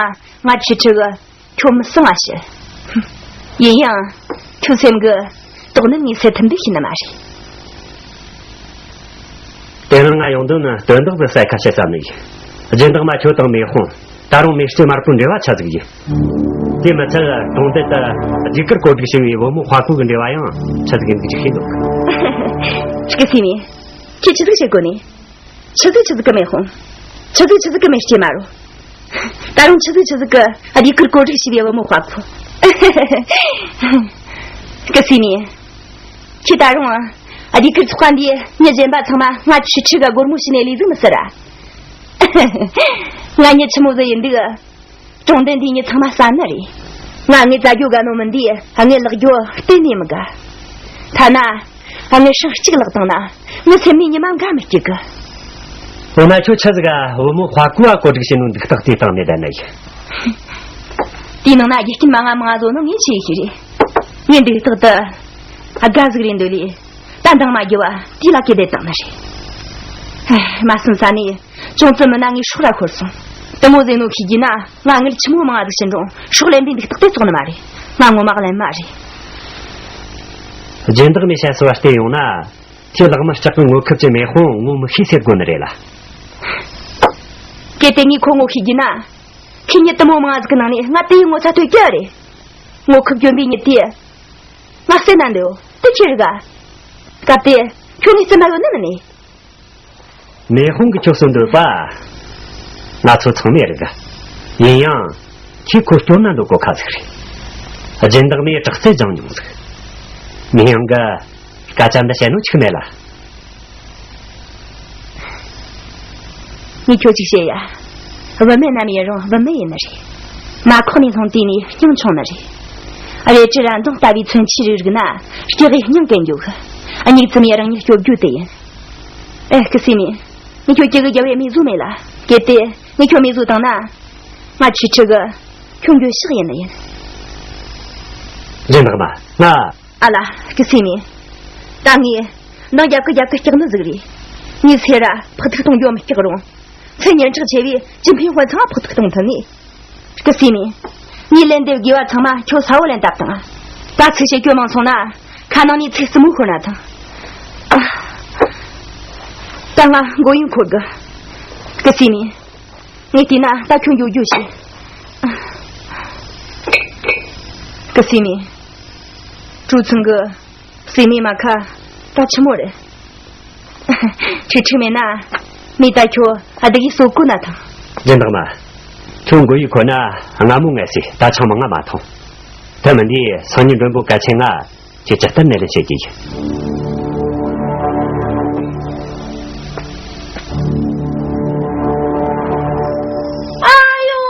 ང་ཁྱེད་ཁྲི་གི་ཁྱོད་མི་གསང་ང་ཞུ། ཡིན་ཡང་ཁྱོད་སེམས་གི་དོགས་ནི་ངས་སེལ་ཐུབ་འདི་ཤེས་ནི་མ་རེད། དེ་རིང་ང་ཡོང་དོན་ནི་དོན་དག་གི་གསལ་ཁ་བཤད་ཙམ་ནི་ཡིན། སྦྱིན་བདག་མ། ཁྱོད་དང་མེ་དཔུང་ད་རུང་མེ་ལྕེ་དམར་པོའི་འབྲེལ་བ་ཆི་ཟིག་ཡིན། དེ་མི་ཚད་གྲོང་རྡལ་དུ་ཟློས་གར་བཀོད་སྒྲིག་བྱས་པའི་བུ་མོ་དཔའ་རྒོད་ཀྱི་འབྲེལ་བ་ཡང་ཆི་ཟིག་ཡིན་འདུག་ཅིག་ཤེས་འདུག་ཆི་གི་སི་མི། ཁྱེད་ཆི་ཟིག་བྱེད་དགོས་ནི། ཆི་ཟིག་ཆི་ཟིག་གི་མེད་ཧོང་། ཆི་ཟིག་ཆི་ཟིག་གི་མེད་སྐྱེ་མ་རུ། ད་རུང་ཆི་ཟིག་ཆི་ཟིག་གི་ཟློས་གར་བཀོད་སྒྲིག་བྱས་པའི་བུ་མོ་དཔའ་རྒོད། གི་སི་མི། ཁྱེད་ད་རུང་ཟློས་གར་ཚོགས་པ་འདིའི་མྱི་གཞན་པ་ཚང་མ་ང་ཆོས་ཁྲི་གི་སྒོར་མོ་བྱིན་ནས་ལས་ཟིག་མི་ཟེར་ར། ང་མྱི་ཆི་མོ་ཟིག་ཡིན་འདུག་གྲོང་རྡལ་འདིའི་མྱི་ཚང་མ་བསམ་ནི་རེད། ང་ངའི་བཙལ་རྒྱུ་དགའ་ནོ་མིན་འདི་ངའི་ལག་རྒྱུ་གཏན་ནས་མི་དགའ། ཐ་ན་ངའི་སྲང་གཅིག་ལག་བཏང་ན་ངའི་སེམས་ནས་ཉི་མ་འགའ་མི་སྐྱིད་གི། འོ་ན་ཁྱོད་ཆི་ཟིག་ག་བུ་མོ་དཔའ་རྒོད་བཀོད་སྒྲིག་བྱས་ནོ་འདུག་སྟེགས་དེ་བཏང་ནས་བསྡད་ནི་ཡིན། དེའི་ནང་ན་རྒྱུ་རྐྱེན་མ་ང་མང་ང་བཟོ་ནོ་ངས་ཆི་ཤེས་རེད། ངས་འདུག་སྟེགས་དེ་དགའ་ཟིག་རེད་འདོད་ལས། ད་འདང་མ་རྒྱུ་བ་དེ་ལ་སྐད་བསྡད་བཏང་ནི་རེད། ཧེ། མ་བསམ་ས་ནས། ཅུང་ཙམ་མིན་ན་ངས་སྲོག་ར་ཤོར་སོང་། དེ་མོ་ཟེར་ནོ་ཤེས་རྒྱུ་ན་ང་ངར་ཆི་མོ་མང་ང་ཟིག་བྱིན་རུང་སྲོག་ལེན་པའི་འདུག་སྟེགས་དེ་བཙོག་ནི་མ་རེད། ང་ངོ་མ་གླེན་མ་རེད། སྦྱིན་བདག་མའི་བཤད་སྲོལ་བ་བལྟས་ཡོང་ན། ཁྱེད་ལག་དམར་ལྕགས་ཀྱི་ངོ་ཁབ་ཀྱི་མེ་དཔུང་ངོ་མི་ཤེས་ཟེར་དགོས་ནི་རེད་ལ། གལ་ཏེ་ངས་ཁོ་ངོ་ཤེས་རྒྱུ་ན། ཁྱེད་མྱི་དེ་མོ་མང་ང་ཟིག་གི་ནང་ནས་ང་དེ་ཡི་ངོ་ཚ་ཐོས་རྒྱུ་རེད། ངོ་ཁབ་གྱོན་པའི་མྱི་དེ། ང་བསད་ན་འདོད་དེ་ཁྱེད་རིག་ག་སྐབས་དེ་ཁྱོད་ངའི་རྩིབ་ན་ཡོད་ནི་མིན་ནི། མེ་དཔུང་གིས་ཁྱོད་གསོད་འདོད་པ། ང་ཚོ་ཚང་མས་རིག་ག་ཡིན་ཡང་། ཁྱེད་ཁོ་སྐྱོབ་ན་འདོད་གོ་ཁ་ཟིག་རེད། སྦྱིན་བདག་མས་དྲག་རྩལ་སྦྱངས་མྱོང་ཟིག་མིན་ཡང་གི། སྐད་ཆ་འདི་བཤད་ནོ་ཆི་མེད་ལ། ངས་ཁྱོད་ཅིག་བཤད་ཡ། བུད་མེད་ནམ་ཡིན་རུང་བུད་མེད་ཡིན་ནི་རེད། མ་ཁོག་ནས་ལྷུང་དུས་ནས་སྙིང་ཆུང་ནི་རེད། རལ་གྲི་ར་མདུང་ལྟ་བུའི་མཚོན་ཆས་རིགས་རིག་ན་སྐྱེ་གི་སྙིང་གན་འགྱོ་གི། སྙིགས་ཙམ་ཡང་རང་ཉིད་སྐྱོབ་རྒྱུ་དེ་ཡིན། ཨེ། སྐུ་སྲས་མིན། ངས་ཁྱོད་སྐྱེ་གི་རྒྱབ་ཡ་མེ་བཟོ་མེད་ལ། གལ་ཏེ་ངས་ཁྱོད་མེ་བཟོ་བཏང་ན། ང་ཆོས་ཁྲི་གི་ཁྱོད་འགྱོད་བཤགས་ཡིན་ནི་ཡིན། སྦྱིན་བདག་མ་ང་། ཨ་ལ། སྐུ་སྲས་མིན། ད་ངས་འདང་རྒྱབ་ཀི་རྒྱབ་ཀི་སྐྲག་ནི་ཟིག་རེད། ངས་སེ་ར་ཕག་ཐུག་གཏོང་རྒྱུ་མི་སྐྲག་རུང་། ཚེ་སྙན་གྲགས་ཆེ་བའི་ཅི་ཕིན་དཔོན་ཚང་ཕག་ཐུག་གཏོང་ཐུབ་ནི། སྐུ་སྲས་མིན། ངས་ལན་འདེབས་དགོས་པ་ཚང་མ་ཁྱོད་གསལ་བོ་ལན་བཏབ་དང་། ད་ཚིག་བཤད་རྒྱུ་མང་སོང་ན། ཁ་ནང་ནས་ཚིག་རྩུབ་མོ་ཤོར་ན་ཐང་། ད་ང་མགོ་ཡུ་འཁོར་གི། སྐུ་སྲས་མིན། ངས་བལྟས་ན་ད་ཁྱོད་འགྱོ་རྒྱུ་ཞིག་སྐུ་སྲས་མིན། གྲོས་ཚང་གི་སྲས་མོའི་མ་ཁ་ད་ཆི་མོ་རེད། ཁྲིག་ཁྲིག་མེད་ན་མི་ད་ཁྱོད་ཨ་དག་གིས་གསོད་གོ་ན་ཐང་། སྦྱིན་བདག་མ། ཁྱོད་མགོ་ཡུ་འཁོར་ན་སྔ་མོ་ངས་སྲས་ད་ཆང་མང་ང་མ་འཐུང་། དེ་མིན་དུས་སང་ཉིན་མགྲོན་པོ་གལ་ཆེ་ང་། ཁྱེད་ཀྱི་གཏམ་ནས་ལན་བཤད་ཀྱི་ཡིན། ཨ་ཡོ།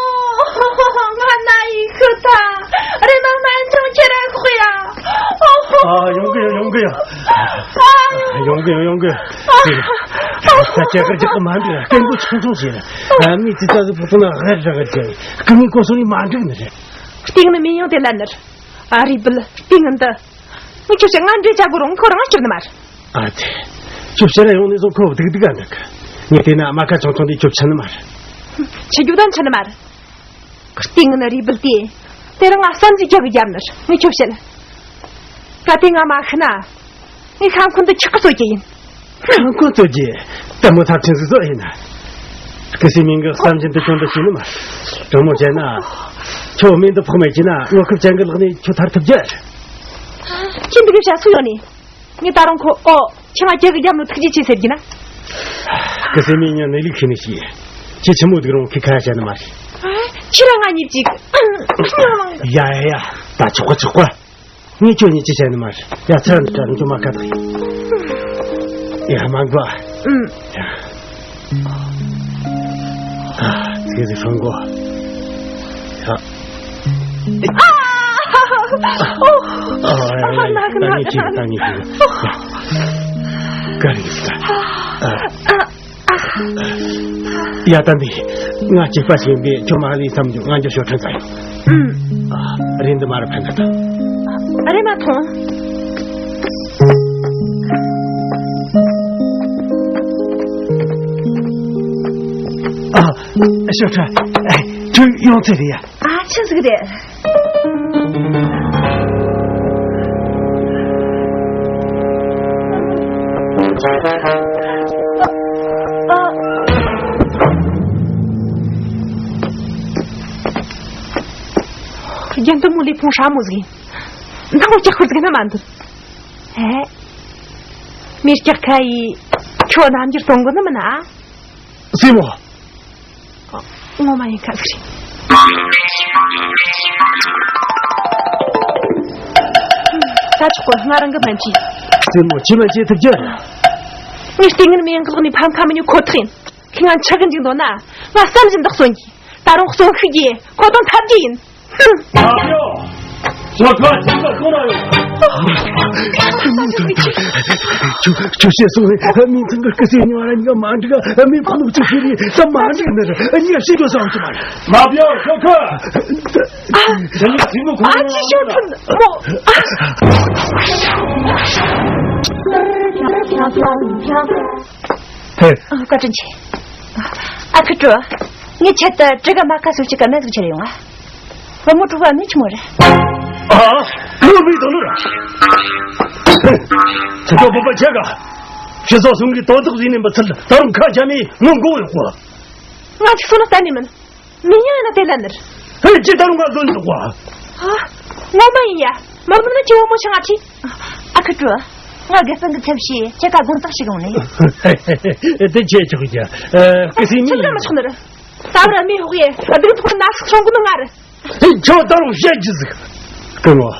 ང་ན་ཡི་ཤི་ཐལ། རེམ་མ་སྨན་ཆུང་ཁྱེར་ར་ཤོག་ཡ། ཨ། ཡོང་གི་ཡོད། ཡོང་གི་ཡོད། ཨ། ཡོང་གི་ཡོད། ཡོང་གི་ཡོད། ད་ཁྱེད་ཀྱི་རྒྱག་གི་མ་འདུག་སྐད་མགོ་ཆུང་ཆུང་བྱས། ཨ། མི་ཙི་ཙ་ཟིག་ཕོག་སོང་ན་ཧེ་ར་གི་རྒྱག་གི། མི་གོ་སོང་ནི་མ་འགྲིག་ནི་རེད། སྟེང་ནི་མི་ཡོང་དེ་ལ་ནི་རེད། ཨ། རུས་སྦལ་སྟེང་ནི་འདི། ངས་ཁྱོད་ཀྱི་ང་འདྲེ་བྱ་དགོས་རུང་ཁོ་རང་སྐྱུར་ནི་མ་རེད། ཨ་ཙི། ཁྱོད་ཕྱིར་ར་ཡོང་ནས་བཟུང་ཁོ་སྡུག་སྡུག་ག་འདུག་ངས་བལྟས་ན་རྨ་ཁ་ཆུང་ཆུང་དེ་ཁྱོད་འཆི་ནི་མ་རེད། འཆི་རྒྱུ་ད་འཆི་ནི་མ་རེད། སྟེང་ནི་རུས་སྦལ་དེ། དེ་རིང་ང་བསམ་གཟས་རྒྱག་གི་རྒྱབ་ནི་རེད། ངས་ཁྱོད་བཤད། གལ་ཏེ་ང་མ་ཤི་ན། ངས་ཤ་འཁོན་དེ་ཁྱེད་ཀྱིས་གསོད་རྒྱུ་ཡིན། ཤ་འཁོན་གསོད་རྒྱུ། དེ་མོ་ཚབས་ཆེན་ཟིག་བཟོ་ཡིན་ན། སྐུ་སྲས་མིན་གྱི་བསམ་བཞིན་དུ་ཁྱོད་འདི་བྱས་ནི་མ། དྲང་མོ་བཤད་ན། ཁྱོད་མེ་འདི་ཕོག་མེད་ཀྱི་ན་ངོ་ཁབ་ཅན་གྱི་ལག་ནས་ཁྱོད་ཐར་ཐུབ་རྒྱུ། ཁྱེད་འདི་གི་བྱ་སུ་ཡོང་ནས། ངས་ད་རུང་ཁོ། ཨོ། ཁྱེད་ང་རྒྱག་གི་རྒྱབ་ནོ་ཐུགས་རྗེ་ཆེ་ཟེར་གྱི་ན། སྐུ་སྲས་མིན་ཉོན་ནི་ལུགས་ཤེས་ནི་ཞིག་ཁྱེད་ཆི་མོ་སྡུག་རུང་ཁྱེད་ཁ་བྱ་ནི་མ་རེད། ཁྱེད་རང་ང་གཉིས་ཅིག་ཡ་ཡ་ཡ། ད་ཆོག་ག་ཆོག་ག་ངས་ཁྱོད་གཉིས་ཅི་བྱས་ནི་མ་རེད། ཡ། ཚར་འདི་འདྲ་ནི་ཁྱོད་མ་ཁ་ཐག་ཡིན། ཡ། མ་འགྲོ། ཨུམ། ཡ། ཨ། ཚེ་ཟིག་སོང་གོ། ཡ། ཨ། ཨོ། ཨ། ཡ་ཡ་ཡ། ད་ངས་ཁྱེད་ད་ངས་ཁྱེད། ཡ། ག་རེ་ཡིན་ད། ཨ། ཡ། ད་འདི་ང་གཅིག་པ་ཞིག་ཡིན་པས་ཁྱོད་མ་ལས་བསམ་རྒྱུ་ང་འགྱོ། ཞོར་ཁྲིད་ད་ཡོང་། ཨུམ། ཨ། རེད། འདི་མ་ར་ཕན་ད་ད། རེད་མ་ཐོང་། ཨ། ཞོར་ཁྲིད། ཁྱོད་ཡོང་ཚེ་རེད་ཡ། ཨ། ཆི་ཟིག་རེད། དེ་འདི་མོ་ལས་ཕུང་ཧྲ་མོ་ཟིག་ཡིན། འདང་ལོ་ཀྱག་ཁུར་ཟིག་ན་མ་འདུག་ཨེ། མི་ཀྱག་ཁ་ཡི། ཁྱོད་རྣམ་འགྱུར་གཏོང་གི་ནི་མིན་ན། སྲས་མོ། ངོ་མ་ཡིན་ཁ་ཟིག་རེད། ད་ཆོག་གོ། ང་རང་གི་སྨན་བཅོས། སྲས་མོ། ཅི་སྨན་བཅོས་ཐུབ་རྒྱུ། ངས་ལྟས་ངན་མི་ཡང་གི་ལག་ནས་ཕམ་ཁ་མི་ཉོ་ཁོ་ཐག་ཡིན། ཁྱེད་ང་འཆི་གི་འཇུག་འདོད་ན། ང་བསམ་བཞིན་དུ་གསོན་གྱིས། ད་རུང་གསོན་ཤུགས་ཀྱིས་ཁོ་དང་འཐབ་རྒྱུ་ཡིན། ཧུམ། ཨ་ཡོ། ཇོ་ཁ་ཅི་ལ་སོང་ན་ཡོད། ཁྱོད་ཁྱོད་བཤད་སོང་བས་མིང་ཚང་གི་སྐུ་སྲས་ཉོ་ར་ཉོ་མ་འགྲིག་མི་ཕ་ལུག་ཅིག་ཤི་རེད། ད་མ་འགྲིག་ནི་རེད། ཉེ་ཤི་དགོས་བསམ་གྱི་མ་རེད། མ་བྱོས་ཇོ་ཁ། ཨ། ཁྱེད་ཉིད་ཚིག་མོ་ཁོང་ཨ་ཅི་ཤོད་ཐུན་མོ། ཧེ། བཀའ་དྲིན་ཆེ། ཨ་ཁུ་ཀྲུ། ངའི་ཆེད་དུ་དྲི་ག་མ་ཁ་སུ་ཅི་ག་མེད་ཟིག་ཁྱེར་ཡོང་ང་། བུ་མོ་ཀྲུ་བ་མི་ཆི་མོ་རེད། ཨ། ཁོ་མི་དོ་ལུ་ར། ཁྱེད་ཚོ་བོད་པ་ཆེ་ག་ཕྱི་ཚོགས་སོང་གི་དོ་བདག་ཟིན་ནས་མི་ཚུལ་ད་རུང་ཁ་རྒྱ་མི་ངོ་མགོ་ཡོད་གོ། ང་ཅིག་སོང་ན་གཏན་ནས་མིན། མི་ཡང་ཡིན་ན་དེ་ལ་ནི། ཧེ་ཅི་ད་རུང་ང་ལོན་འདུག་གོ། ཨ། ངོ་མ་ཡིན་ཡ། མ་ནུ་ན་ཅི་བུ་མོ་ཆང་ཨ་ཁྲི། ཨ་ཁུ་ཀྲུ། ང་དགེ་སྤུན་གྱི་ཚབ་བྱས་ཁྱེད་ཀ་དགོངས་དག་ཞིག་ཡོང་ནས། དེ་ཆེ་ཆོག་ཀྱ། ཨ། སྐུ་སྲས་མི་ཆི་ལ་མི་ཆོག་ནི་རེད། ད་བར་མི་ཧོག་ཡེ་སྡུག་ཐོག་ན་སུག་སོང་གི་ནི་ང་རེད། ཁྱོད་ད་རུང་བཤད་རྒྱུ་ཟིག་སྐུ་ངོ།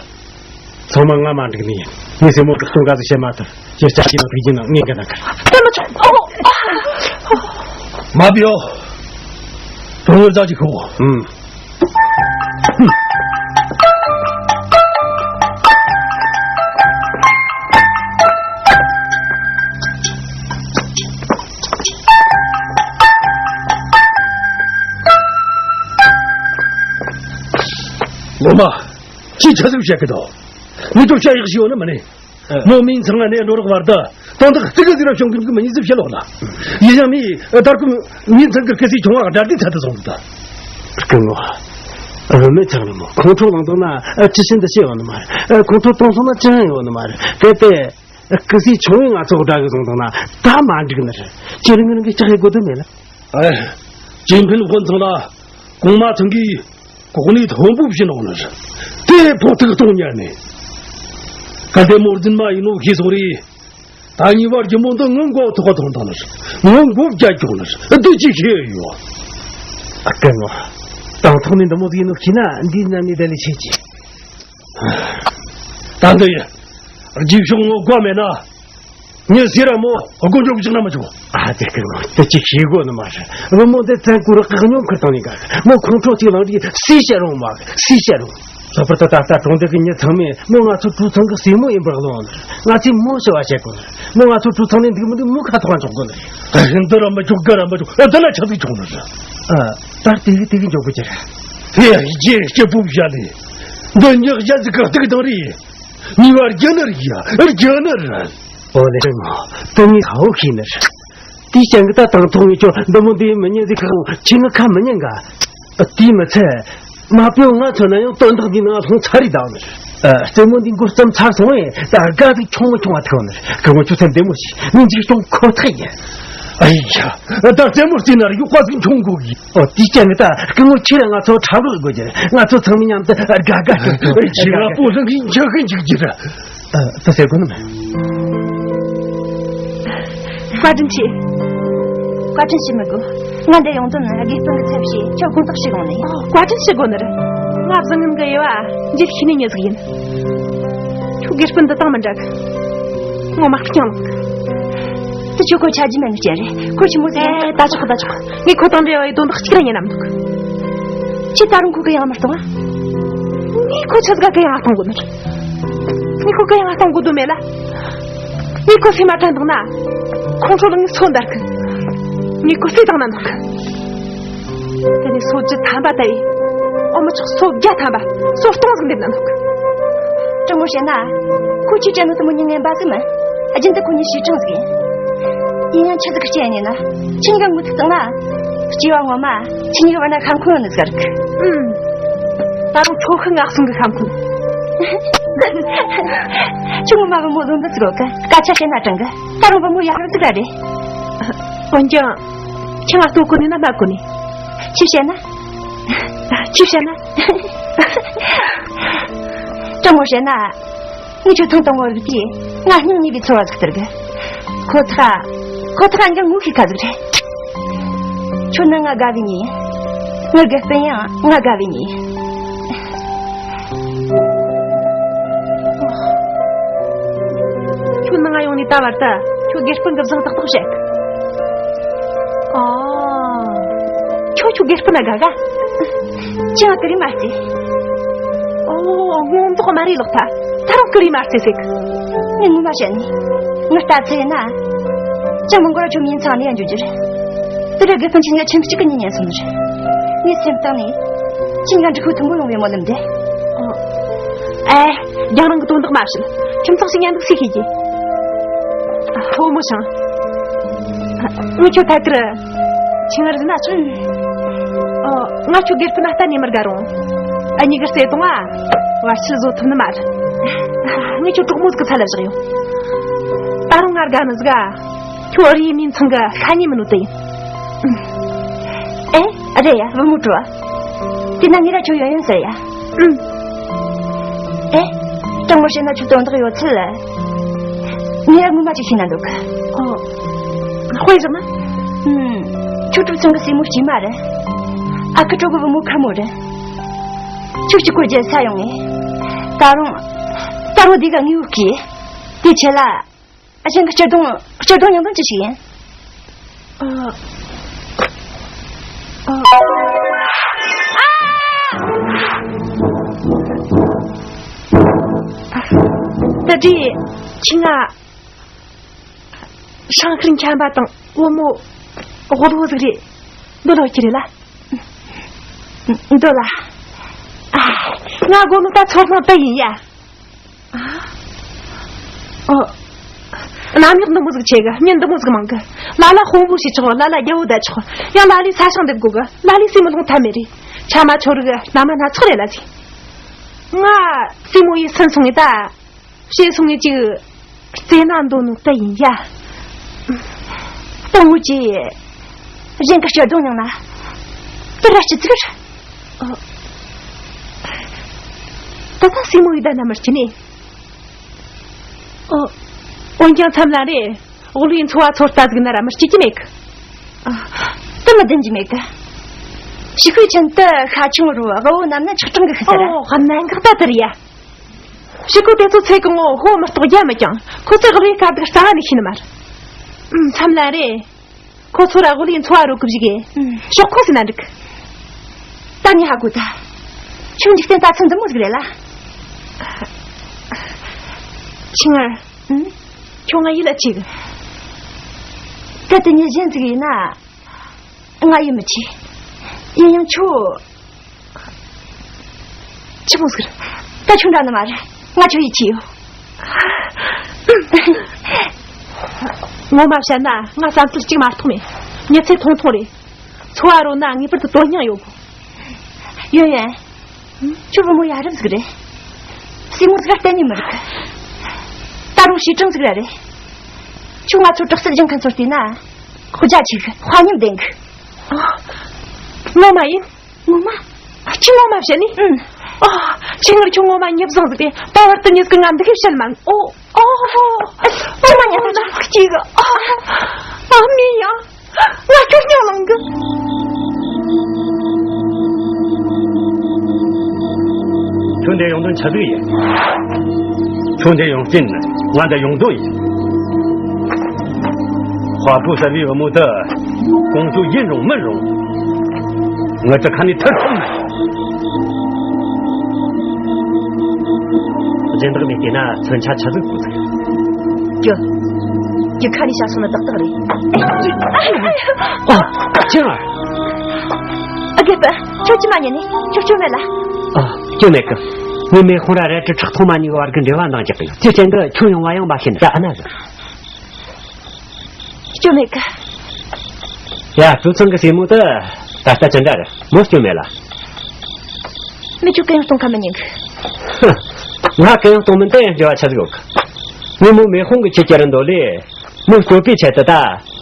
ཚང་མ་ང་མ་འགྲིག་ནི་ཡིན། ངའི་སེམས་མོ་དྲག་སྟོང་ག་ཟིག་བཤད་མ་ཐུབ། ཁྱེད་ཅག་གིས་ནང་དུ་ཡིན་ནང་ངས་འགན་ན་ཁར། དེ་མི་ཆོག་ཨོ། མ་བྱོས། དོན་ཡོད་ཙག་ཅིག་ཤོག་ཨུམ། ངོ་མ། ཅི་ཆ་ཟིག་བཤད་གི་འདུག་ངས་ཅོ་བཤད་ཡག་ཞིག་ཡོད་ནི་མ་ནི། མོ་མིང་ཚང་ང་ནས་འགྲོ་རོགས་བར་དུ་དོན་དག་ཏི་གི་ཟིག་ར་བྱུང་གི་འདུག་མི་ཉིད་ཟིག་བཤད་ལོག་ལ། ཡིན་ཡང་མི་ད་རྐུ་མིང་ཚང་གི་སྐུ་སྲས་ཆུང་བ་དགྲ་སྡེ་ཚ་དུ་སོང་འདུག་སྐུ་ངོ། བུད་མེད་ཚང་རེད་མོ། ཁོང་ཁྲོ་ལངས་དང་ན་ཅི་བྱེད་འདི་བྱེད་ཡོང་ནི་མ་རེད། ཁོང་ཁྲོ་གཏོང་སོང་ན་ཅི་ཡང་ཡོང་ནི་མ་རེད། གལ་ཏེ་སྐུ་སྲས་ཆུང་བས་ང་ཚོ་དགྲ་གི་བཟུང་དང་ན་ད་མ་འགྲིག་ནི་རེད། ཁྱེད་རང་རང་གི་ལྕགས་ཡི་དགོས་དོན་མེད་ལ། ཨེ། ཅིན་ཕིན་དབུ་ཚང་ལ་གོང་མ་ཚང་གིས་གོ་གནས་མཐོན་པོ་བྱིན་འོང་ནི་རེད། དེ་ཕོག་ཐུག་གཏོང་ཉན་ནས། གལ་ཏེ་མོར་འཛིན་མ་ཡིན་ནོ་ཤེས་སོང་རེད། ད་ཉེ་བར་རྒྱུ་མོ་འདི་ངོ་མགོ་ཐོག་ཐོང་དང་ནི་རེད། ངོ་མགོ་བརྒྱ་ཀྱོག་ནི་རེད། འདི་ཅི་ཤེས་ཡོད། ཨ་ཀ་ངོ་། དང་ཐོག་ནས་འདི་མོ་ཟིག་ཡིན་ནོ་ཤེས་ན་འདིའི་ནང་ནས་བསྡད་ལས་ཆེ་ཅི། ད་འདི་ཡིན། རྗེས་ཕྱོགས་ངོ་དགའ་མེད་ན། ངས་ཟེར་ར་མོ་དགོན་ཆོག་བཞག་ན་མི་ཆོག་ཨ་དེ་སྐད་མོ་དེ་ཅིག་ཤེས་དགོས་ནི་མ་རེད། བུ་མོ་འདི་བཙན་སྐུ་རི་བཀག་སྙོམས་ཁུར་བཏང་ནས་ག་མོ་ཁོང་ཁྲོ་ཅིག་ལངས་རིགས་སུས་བཤད་རུང་མ་སུས་བཤད་རུང་། ལྷག་པར་དུ་ད་ལྟ་གྲོང་སྡེ་གི་མྱི་ཚང་མས་མོ་ང་ཚོ་གྲོས་ཚང་གི་སྲས་མོ་ཡིན་པར་བློ་འོང་ནི་རེད། ང་ཚོས་མོ་ཞུ་བ་བྱེད་དགོས་ནི་རེད། མོ་ང་ཚོ་གྲོས་ཚང་ནས་འདུག་མི་འདུག་མོ་ཁ་ཐོག་འཇོག་དགོས་ནི་རེད། ཨ་འདི་ར་མི་ཆོག་ག་ར་མི་ཆོག་ཨ་འདི་ལ་ཆགས་སྡུག་ཆུང་ནི་རེད། ཨ་ད་དེ་གི་དེ་གི་འཇོག་དགོས་ཀྱི་རེད། དེ་ཡ་ཡི་རྗེ་སྐྱིད་པོ་བཞག་ལས། འདི་ཉག་བཞག་ཟིག་ག་སྡུག་དང་རེད། ཉེ་བར་རྒྱུ་ནི་རེད་ཡ། རྒྱུ་ནི་རེད། ཨོ་ལེ་མོ། དེ་ངས་ཧ་བོ་ཤེས་ནི་རེད། དེའི་རྐྱེན་གྱིས་ད་དང་ཐོག་ངས་ཁྱོད་འདི་མོ་འདི་མི་ཉན་ཟིག་ཁག་ཁྱེད་ངའི་ཁ་མི་ཉན་ག་དེའི་མི་ཚད། མ་པོ་ང་མཚོན་ན་ཡང་དོན་དག་འདི་ནང་ལྷུང་ཚར་རེད་དང་ནི་རེད། ཨ། རྩེད་མོ་འདི་འགོ་བརྩམས་ཚར་སོང་བས་ད་དགའ་ཟིག་ཆུང་མ་ཆུང་བ་ཐུག་ནི་རེད། སྐུ་ངོ་ཁྱོད་ཚེ་འདི་མོ་ཞིག་ངས་འཇིགས་སྐྱོང་ཁོ་ཐག་ཡིན། ཨ་ཡ། ད་རྩེད་མོ་རྩེ་ན་ར་ཡོག་པ་ཟིག་འཁྱོངས་དགོས་གི་ཨོ། དེའི་རྐྱེན་གྱིས་ད་སྐུ་ངོ་ཁྱེད་རང་ང་ཚོ་འཁྲབ་རོགས་དགོས་ཀྱི་རེད། ང་ཚོ་ཚང་མ་མཉམ་དུ་དགའ་དགའ་སྐྱིད་སྐྱིད་ཁྱེད་ང་པོ་ལྷང་གིས་འཇག་གི་འཇུག་རྒྱུ་རེད། ཨ། ད་ཟེར་དགོས་ནི་མེད། བཀའ་དྲིན་ཆེ། བཀའ་དྲིན་ཞུ་མི་དགོས། ང་འདིར་ཡོང་དོན་ནི་དགེ་སྤུན་གྱི་ཚབ་བྱས་ཁྱོད་དགོངས་དག་ཞུ་དགོངས་ནས། ཨོ། བཀའ་དྲིན་ཞུ་དགོས་ནི་རེད། ང་བཟང་ངན་གྱི་དབྱེ་བ་འབྱེད་ཤེས་ནི་མྱི་ཟིག་ཡིན། ཁྱོད་དགེ་སྤུན་འདི་དང་མི་འདྲ་གི་ངོ་མ་རྐྱང་ལགས། དེ་ཁྱོད་ཁོ་ཆ་རྒྱུས་མེད་ནི་སྐྱེ་རེད། ཁོ་ཆི་མོ་ཟིག་ཡིན། ཨེ། ད་ཆོག་ད་ཆོག་ངས་ཁོ་དང་འབྲེལ་བ་ཡི་དོན་དག་གཅིག་ར་ཉན་ན་མི་འདུག་ཁྱེད་ད་རུང་ཁོ་གི་ཡང་མ་གཏོང་ཨ། ངས་ཁོ་ཆི་ཟིག་ག་གི་ཡང་གཏོང་དགོས་ནི་རེད། ངས་ཁོ་གི་ཡང་གཏོང་དགོས་དོན་མེད་ལ། ངས་ཁོ་སེམས་མ་དྲན་བཏང་ན། ཁོང་ཁྲོ་ལ་ངས་སོ་འདར་གི་ངས་ཁོ་སེ་བཏང་ན་འདུག་དེ་ནས་སོ་བཅུ་ཐམ་པ་ལྟ་ཡི། ཨོ་མི་ཆོག་སོ་བརྒྱ་ཐམ་པ། སོ་སྟོང་ཟིག་འདེབས་ན་འདུག་དྲང་མོ་བཤད་ན། ཁོ་ཁྱོད་ཅན་ནོ་དེ་མོ་མྱི་ངན་པ་ཟིག་མིན། རྒྱུན་དུ་ཁོ་གཉིས་ཞེ་དྲང་ཟིག་ཡིན། ཡིན་ཡང་ཆི་ཟིག་གི་རྐྱེན་ཡིན་ན། ཁྱེད་གཉིས་ཀ་ངོ་ཐུག་བཏང་ན། སྐྱེ་བ་སྔོན་མ་ཁྱེད་གཉིས་ཀ་བར་ན་ཤ་འཁོན་ཡོད་ནི་ཟིག་རིག་ཨུམ། ད་རུང་ཁྱོད་ཤི་ང་གསོན་གི་ཤ་འཁོན། ཁྱོད་ངོ་མ་བུ་མོ་བཟང་འདི་ཟིག་ཡོད་གི་སྐད་ཆ་བཤད་ན་དྲང་གི་ད་རུང་བུ་མོ་ཡག་རབ་ཟིག་ར་རེད། འོན་ཀྱང་། ཁྱེད་ང་ལྟོ་གོ་ནས་ན་སྨྲ་གོ་ནས། ཅི་བཤད་ན། ཅི་བཤད་ན། དྲང་མོ་བཤད་ན། ངས་ཁྱོད་ཐེངས་དང་པོ་རིག་དུས་ང་སྙིང་ཉེ་བའི་ཚོར་བ་ཟིག་སྟེར་གི། ཁོ་ཐག་ཁོ་ཐག་འགན་ངོ་ཤེས་ཁ་ཟིག་རེད། ཁྱོད་ནི་ང་དགའ་བའི་མྱི་ཡིན། ངའི་དགེ་སྤུན་ཡང་ང་དགའ་བའི་མྱི་ཡིན། ཁྱོད་ནང་ང་ཡོང་ནས་ད་བར་དུ་ཁྱོད་དགེ་སྤུན་གི་བཟང་ཏག་ཏག་བཤད། ཨ། ཁྱོད་ཁྱོད་དགེ་སྤུན་ན་དགའ་ག་ཅི་ང་ཀི་རི་མ་རྩེ། ཨོ། སྔོན་མདོག་དམར་རི་ལོག་ཐལ། ད་རུང་ཀི་རི་མ་རྩེ་ཟེར་གི། ངས་ངོ་མ་བཤད་ནི། ངའི་ལྟ་ཚུལ་ཡིན་ན། ཅང་མི་འགོར་ཁྱོད་མིན་ཚང་ནས་འཇུ་རྒྱུ་རེད། དེ་འདྲ་དགེ་སྤུན་ཆེན་ཡ་ཁྱིམ་གཅིག་གི་ཉིན་ཉན་སོང་ནི་རེད། ངའི་སེམས་གཏིང་ནས། ཁྱིམ་ཡ་འབྲི་ཁུག་མཐུན་པོ་ཡོང་བའི་སྨོན་ལམ་འདེབས། ཨེ། རྒྱང་རིང་གི་དོན་དག་མ་བཤད། ཁྱིམ་ཚང་ཞིག་ཉན་འདུག་སེ་ཤེས་ཀྱི། ཨ། བུ་མོ་ཆང་། ཨ། ངས་ཁྱོད་ཐད་ཀར། ཁྱིམ་ངར་ན་ཆུང་། ཨ། ང་ཁྱོད་དགེ་སྤུན་ན་གཏན་ནས་མི་དགའ་རུང་། ཨ་ནི་གི་བརྩེ་དུང་ཨ། བར་ཆད་བཟོ་ཐུབ་ནི་མ་རེད། ངས་ཁྱོད་གྲོགས་མོ་ཟིག་གི་ཚད་ལ་བཞག་ཡོང་། ད་རུང་ང་དགའ་ནི་ཟིག་ཨ། ཁྱོད་རིའི་མིང་ཚང་གི་ཤ་ཉེ་མི་ནུ་དེ་ཡིན། ཨེ། རེད་ཡ། བུ་མོ་བྲོ། དེ་ན་ངེད་ར་ཁྱོད་ཡོན་ཡོན་ཟེར་ཡ། ཨུམ། ཨེ། དྲང་མོ་བཤད་ན་ཁྱོད་དོན་དག་ཡོད་ཚུལ། ངེད་ར་ངོ་མ་ཅིག་ཤེས་ན་འདུག་ཨོ། དཔེ་བཞག་ན། ཨུམ། ཁྱོད་གྲུབ་ཚང་གི་སྲས་མོ་སྐྱེས་མ་རེད། ཨ་ཁུ་གྲོ་གི་བུ་མོ་ཁ་མོ་རེད། ཁྱོད་གཅིག་པོ་རྒྱལ་ས་ཡོང་ངས། ད་རུང་། ད་རུང་འདི་ག་ངའི་བུ་སྐྱེས། དེ་ཆེ་ལ། ཨ། གཞན་གྱི་སྤྱིར་བཏང་སྤྱིར་བཏང་སྙིང་དོན་ཅི་ཞིག་ཡིན། ཨ། ཨ། ད་དེ་ཁྱི་ང་ཧྲང་ཧྲིན་ཁྱམ་པ་དང་བུ་མོ་དབུལ་བོ་ཟིག་རེད། འདི་ལོ་ཁྱི་རེད་ལ། འདི་ལ། ཨ། ང་དགོས་ནོ་ད་ཚོར་སྣང་དེ་ཡིན་ཡ། ཨོ། རྣམ་གཡོག་འདི་མོ་ཟིག་ཆེ་གི། མྱི་འདི་མོ་ཟིག་མང་གི། ལ་ལ་དཔོན་པོ་བྱེད་ཆོག་ལ་ལ་རྒྱལ་པོ་བསྡད་ཆོག་ཡང་ལ་ལས་ས་ཞིང་འདེབས་དགོས་གི། ལ་ལས་སྲས་མོ་ལོང་ཐབས་མེད་རེད། ཆ་མ་ཆོ་རིག་ན་མ་སྣ་ཚོགས་རེད་ལ་ཟིག་ང་སྲས་མོ་ཡིས་སུན་སོང་ངེ་ད། བྱས་སོང་ངེ་ཅིག་རྩེ་ན་འདོད་ནོ་ད་ཡིན་ཡ། སྟོང་ངོ་ཅི། གཞན་གྱི་སྤྱིར་བཏང་མྱངས་ན། དེ་ར་སྤྱི་ཚིག་རེད། ད་ལྟ་སྲས་མོ་ཡི་ད་ན་མི་སྐྱིད་ནི། ཨོ། འོན་ཀྱང་མཚམས་ལ་རེ། དབུལ་བའི་འཚོ་བ་ཚོར་ལྟ་ཟིག་ན་ར་མི་སྐྱིད་ཀྱི་མེད་གི། ཨ། དེ་མི་བདེན་གྱི་མེད་གི། ཕྱུག་པོའི་ཁྱིམ་དུ་ཤ་ཆུང་རུ་དབུལ་བོ་རྣམས་ནི་ཆགས་གྲུམ་གི་ཤི་ཟེར། ཨོ། གནད་འགག་ད་དེ་རེད་ཡ། ཕྱུག་པོ་དེ་ཚོ་ཚེ་གང་བོ་ཕོ་མི་རྟོགས་རྒྱ་མི་ཀྱང་ཁོ་ཚོས་དབུལ་བའི་དཀའ་སྡུག་རྩ་བ་ནས་ཤེས་ནི་མ་རེད། ཨུམ། མཚམས་ལ་རེ། ཁོ་ཚོ་ར་དབུལ་བའི་འཚོ་བ་རོལ་གི་བཞུགས་གི། ཨུམ། ཤོག་ཁོ་ཟིན་ན་འགྲིག་ད་ནི་ཧ་གོ་ད། ཁྱོད་འཇིག་རྟེན་ལྟ་ཚུལ་འདི་མོ་ཟིག་རེད་ལ། ཁྱི་ངར། ཨུམ། ཁྱོད་ང་ཡིད་ལ་ཆེས་གི། གལ་ཏེ་མྱི་གཞན་ཟིག་ཡིན་ན། ང་ཡིད་མི་ཆེས། ཡིན་ཡང་ཁྱོད། ཆི་མོ་ཟིག་རེད། ད་ཁྱོད་འདྲ་ནི་མ་རེད། ང་ཁྱོད་ཡིད་ཆེས་ཡོད། ངོ་མ་བཤད་ན་ང་བསམ་ཚུལ་གཅིག་མ་གཏོགས་མེད། མྱི་ཚེ་ཐུང་ཐུང་རེད། འཚོ་བ་རོལ་ན་ངེས་པར་དུ་དོན་སྙིང་ཡོད་དགོས། ཡོན་ཡོན། ཁྱོད་བུ་མོ་ཡ་རབས་ཟིག་རེད། སྲས་མོ་ཟིག་ག་གཏན་ནས་མི་རིག་ད་རུང་བྱས་གྲུམ་ཟིག་ར་རེད། ཁྱོད་ང་ཚོ་དྲག་རྩལ་སྦྱོང་མཁན་ཚོར་བལྟས་ན། དཔེ་རྒྱ་ཆེ་གི། དཔའ་ཉམས་ལྡན་གི། ངོ་མ་ཡིན། ངོ་མ། ཁྱི་ངོ་མ་བཤད་ནི། ཨུམ། ཨ། ཁྱི་ངར་ཁྱོད་ངོ་མ་ཉེ་བཟང་ཟིག་རེད། ད་བར་དུ་ཉིད་ཀྱི་ང་འདི་གས་བཤད་མ། ཨོ། ཨོ། ངོ་མ་ཉེ་བཟང་ཟིག་ཅིག་ཨ། ཨ་མི་ཡ། ང་ཁྱོད་སྙིང་ལངས་གི། ཁྱོད་འདིར་ཡོང་དོན་ཆི་ཟིག་ཡིན། ཁྱོད་འདིར་ཡོང་རྐྱེན་ནི་ང་འདིར་ཡོང་དོན་ཡིན། དཔའ་བོ་གསར་བའི་བུ་མོ་དེ་ཀོང་ཇོ་ཡིན་རུང་མིན་རུང་ངའི་གྲི་ཁ་ནས་ཐར་ཐུབ་མ་ཡོང་། སྦྱིན་བདག་མས་བལྟས་ན་མཚོན་ཆ་ཆི་ཟིག་དགོས་ཟིག་ཀྱི། ཀྱི་ཁ་ནས་བྱ་སོང་ན་ཏག་ཏག་རེད། ཨ། ཅི་ང་། ཨ། རྒད་པོ། ཁྱོད་ཅི་མ་ཉན་ནི། ཁྱོད་སྐྱོན་མེད་ལ། ཨ། སྐྱོན་མེད་གི། ངས་མེ་དཔུང་ར་རལ་གྲི་ཁྲག་འཐུང་མ་གཉིས་ཀྱི་བར་གྱི་འབྲེལ་བ་འདང་རྒྱག་གི་ཡོད། དེའི་རྐྱེན་གྱིས་ཁྱོད་ཡོང་བ་ཡང་མ་ཤེས་ནི་ར། ཨ་ན་ཟིག་སྐྱོན་མེད་གི། ཡ། གྲུབ་ཚང་གི་སྲས་མོ་དེ་ད་ལྟ་ཅི་འདྲ་རེད། མོ་སྐྱོན་མེད་ལ། མི་ཁྱོད་གུ་ཡངས་གཏོང་ཁ་མི་ཉན་གི། ཧ། ང་གུ་ཡངས་གཏོང་མིན་དེ་ཡང་འབྲེལ་བ་ཆི་ཟིག་ཡོད་གི། ངས་མོ་མེ་དཔུང་གི་ཁྱི་ཁྱེར་འདོད་ལས། མོ་སྐྱོབ་པའི་ཆེད་དུ་ད་ད་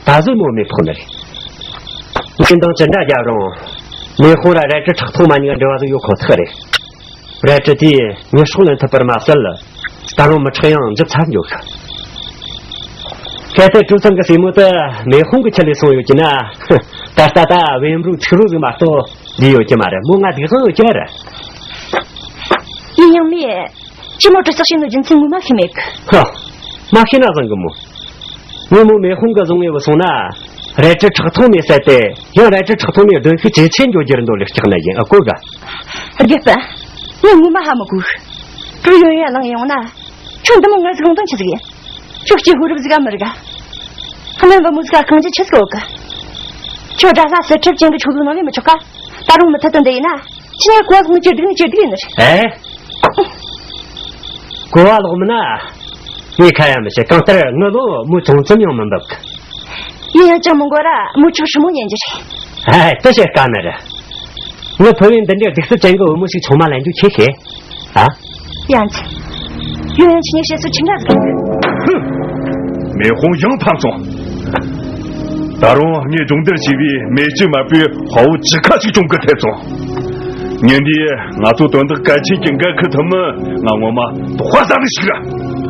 གཟོད་མོ་མེ་ཕོག་ནི་རེད། ངས་འདང་ཅི་འདྲ་རྒྱབ་རུང་། མེ་དཔུང་ར་རལ་གྲི་ཁྲག་འཐུང་མ་གཉིས་ཀ་འབྲེལ་བ་ཟིག་ཡོད་ཁོ་ཐག་རེད། རལ་གྲི་དེས་མྱི་སྲོག་ལེན་ཐུབ་པར་མ་ཟད། ད་རུང་མི་ཁྲག་ཡང་འཇིབ་ཚར་འགྱོ་གི། གལ་ཏེ་ཀྲུའུ་ཚང་གི་སྲས་མོ་དེ་མེ་ཧོང་གི་ཁྲིད་ལས་སོང་ཡོད་ཀྱི་ན། ད་ལྟ་ད་བེམ་རུ་ཐིག་རུ་ཟིག་མ་གཏོགས་ལུས་ཡོད་ཀྱི་མ་རེད། མོ་ང་སྡུག་ཧང་ཡོད་ཀྱི་རེད། ཡིན་ཡང་མོས་ཅི་མོ་གྲི་ཚག་བྱས་ནོ་རྒྱུ་མཚན་ངོ་མ་ཤེས་མེད་གི། ཧ། མ་ཤེས་ན་བཟང་གི་མོ། ངས་མོ་མེ་ཧོང་གི་བཟུང་ངེ་བུད་སོང་ན། རལ་གྲི་ཁྲག་འཐུང་མེ་བསད་དེ། ཡང་རལ་གྲི་ཁྲག་འཐུང་མེ་གདོན་ཤུགས་ཇེ་ཆེ་འགྱོ་རྒྱུ་རེད་འདོད་ལེགས་ཀྱག་ན་ཡིན་ཨ་གོ་ག། རྒྱལ་པོ། ངས་ངོ་མ་ཧ་མི་གོ་གི། ཀྲུའུ་ཡོན་ཡོན་གླེང་ཡོང་ན། ཁྱོད་འདི་མོ་ངར་ཟིག་ལུང་དོན་ཆི་ཟིག་ཡིན། ཁྱོད་སྐྱེས་ཕོ་རབ་ཟིག་ག་མི་རིག་ག། ཁ་མེད་འབུ་མོ་ཟིག་ག་གང་ཅི་ཆི་ཟིག་ཡོད་གི། ཁྱོད་དགྲ་ལྷ་གསེར་ཁྲི་བཅས་གི་ཆོ་ལུགས་ནང་ལས་མི་ཆོག་ག། ད་རུང་མུ་མཐུད་དུ་འདི་ཡིན་ན། ཁྱི་ཉལ་གོ་བ་ལོག་ནི་ཅི་སྡུག་ནི་ཅི་སྡུག་ཡིན་ནི་རེད། ཨེ། གོ་བ་ལོག་མིན་ན། ངས་ཁ་ཡ་མི་བྱེད། གང་ལྟར་ངི་ལོ་མོ་ཅུང་ཙམ་ཡང་མི་འབབ་གི། ཡིན་ཡང་ཅང་མི་འགོར་ར་མོ་ཆོག་ཧྲི་མོ་ཉན་རྒྱུ་རེད། ཨེ། དེ་བྱེད་དཀའ་ནི་རེད། ངི་ཕུ་བོས་འདི་འདྲའི་གདུག་རྩུབ་ཅན་གི་བུ་མོ་ཞིག་ཆུང་མ་ལེན་རྒྱུ་ཁྱེད་ཤེས། ཨ། ཡང་ཅི། ཡོན་ཡང་ཁྱི་ཉལ་བཤད་སྲོལ་ཆི་འདྲ་ཟིག་ཡོད་གི། ཧུམ། མེ་ཧོང་ཡང་ཕམ་སོང་། ད་རུང་ངས་སྦྱོང་བརྡར་བྱས་པའི་མེ་ལྕེ་དམར་པོའི་དཔའ་བོ་ཅི་ཁ་ཞིག་བྱུང་གི་ཐེབས་སོང་། ཉིན་འདིའི་ང་ཚོ་དོན་དག་གལ་ཆེན་གྱི་འགན་འཁུར་ཐུབ་མིན་ང་ངོ་མ་དོགས་པ་ཟ་ནི་ཞིག་རེད།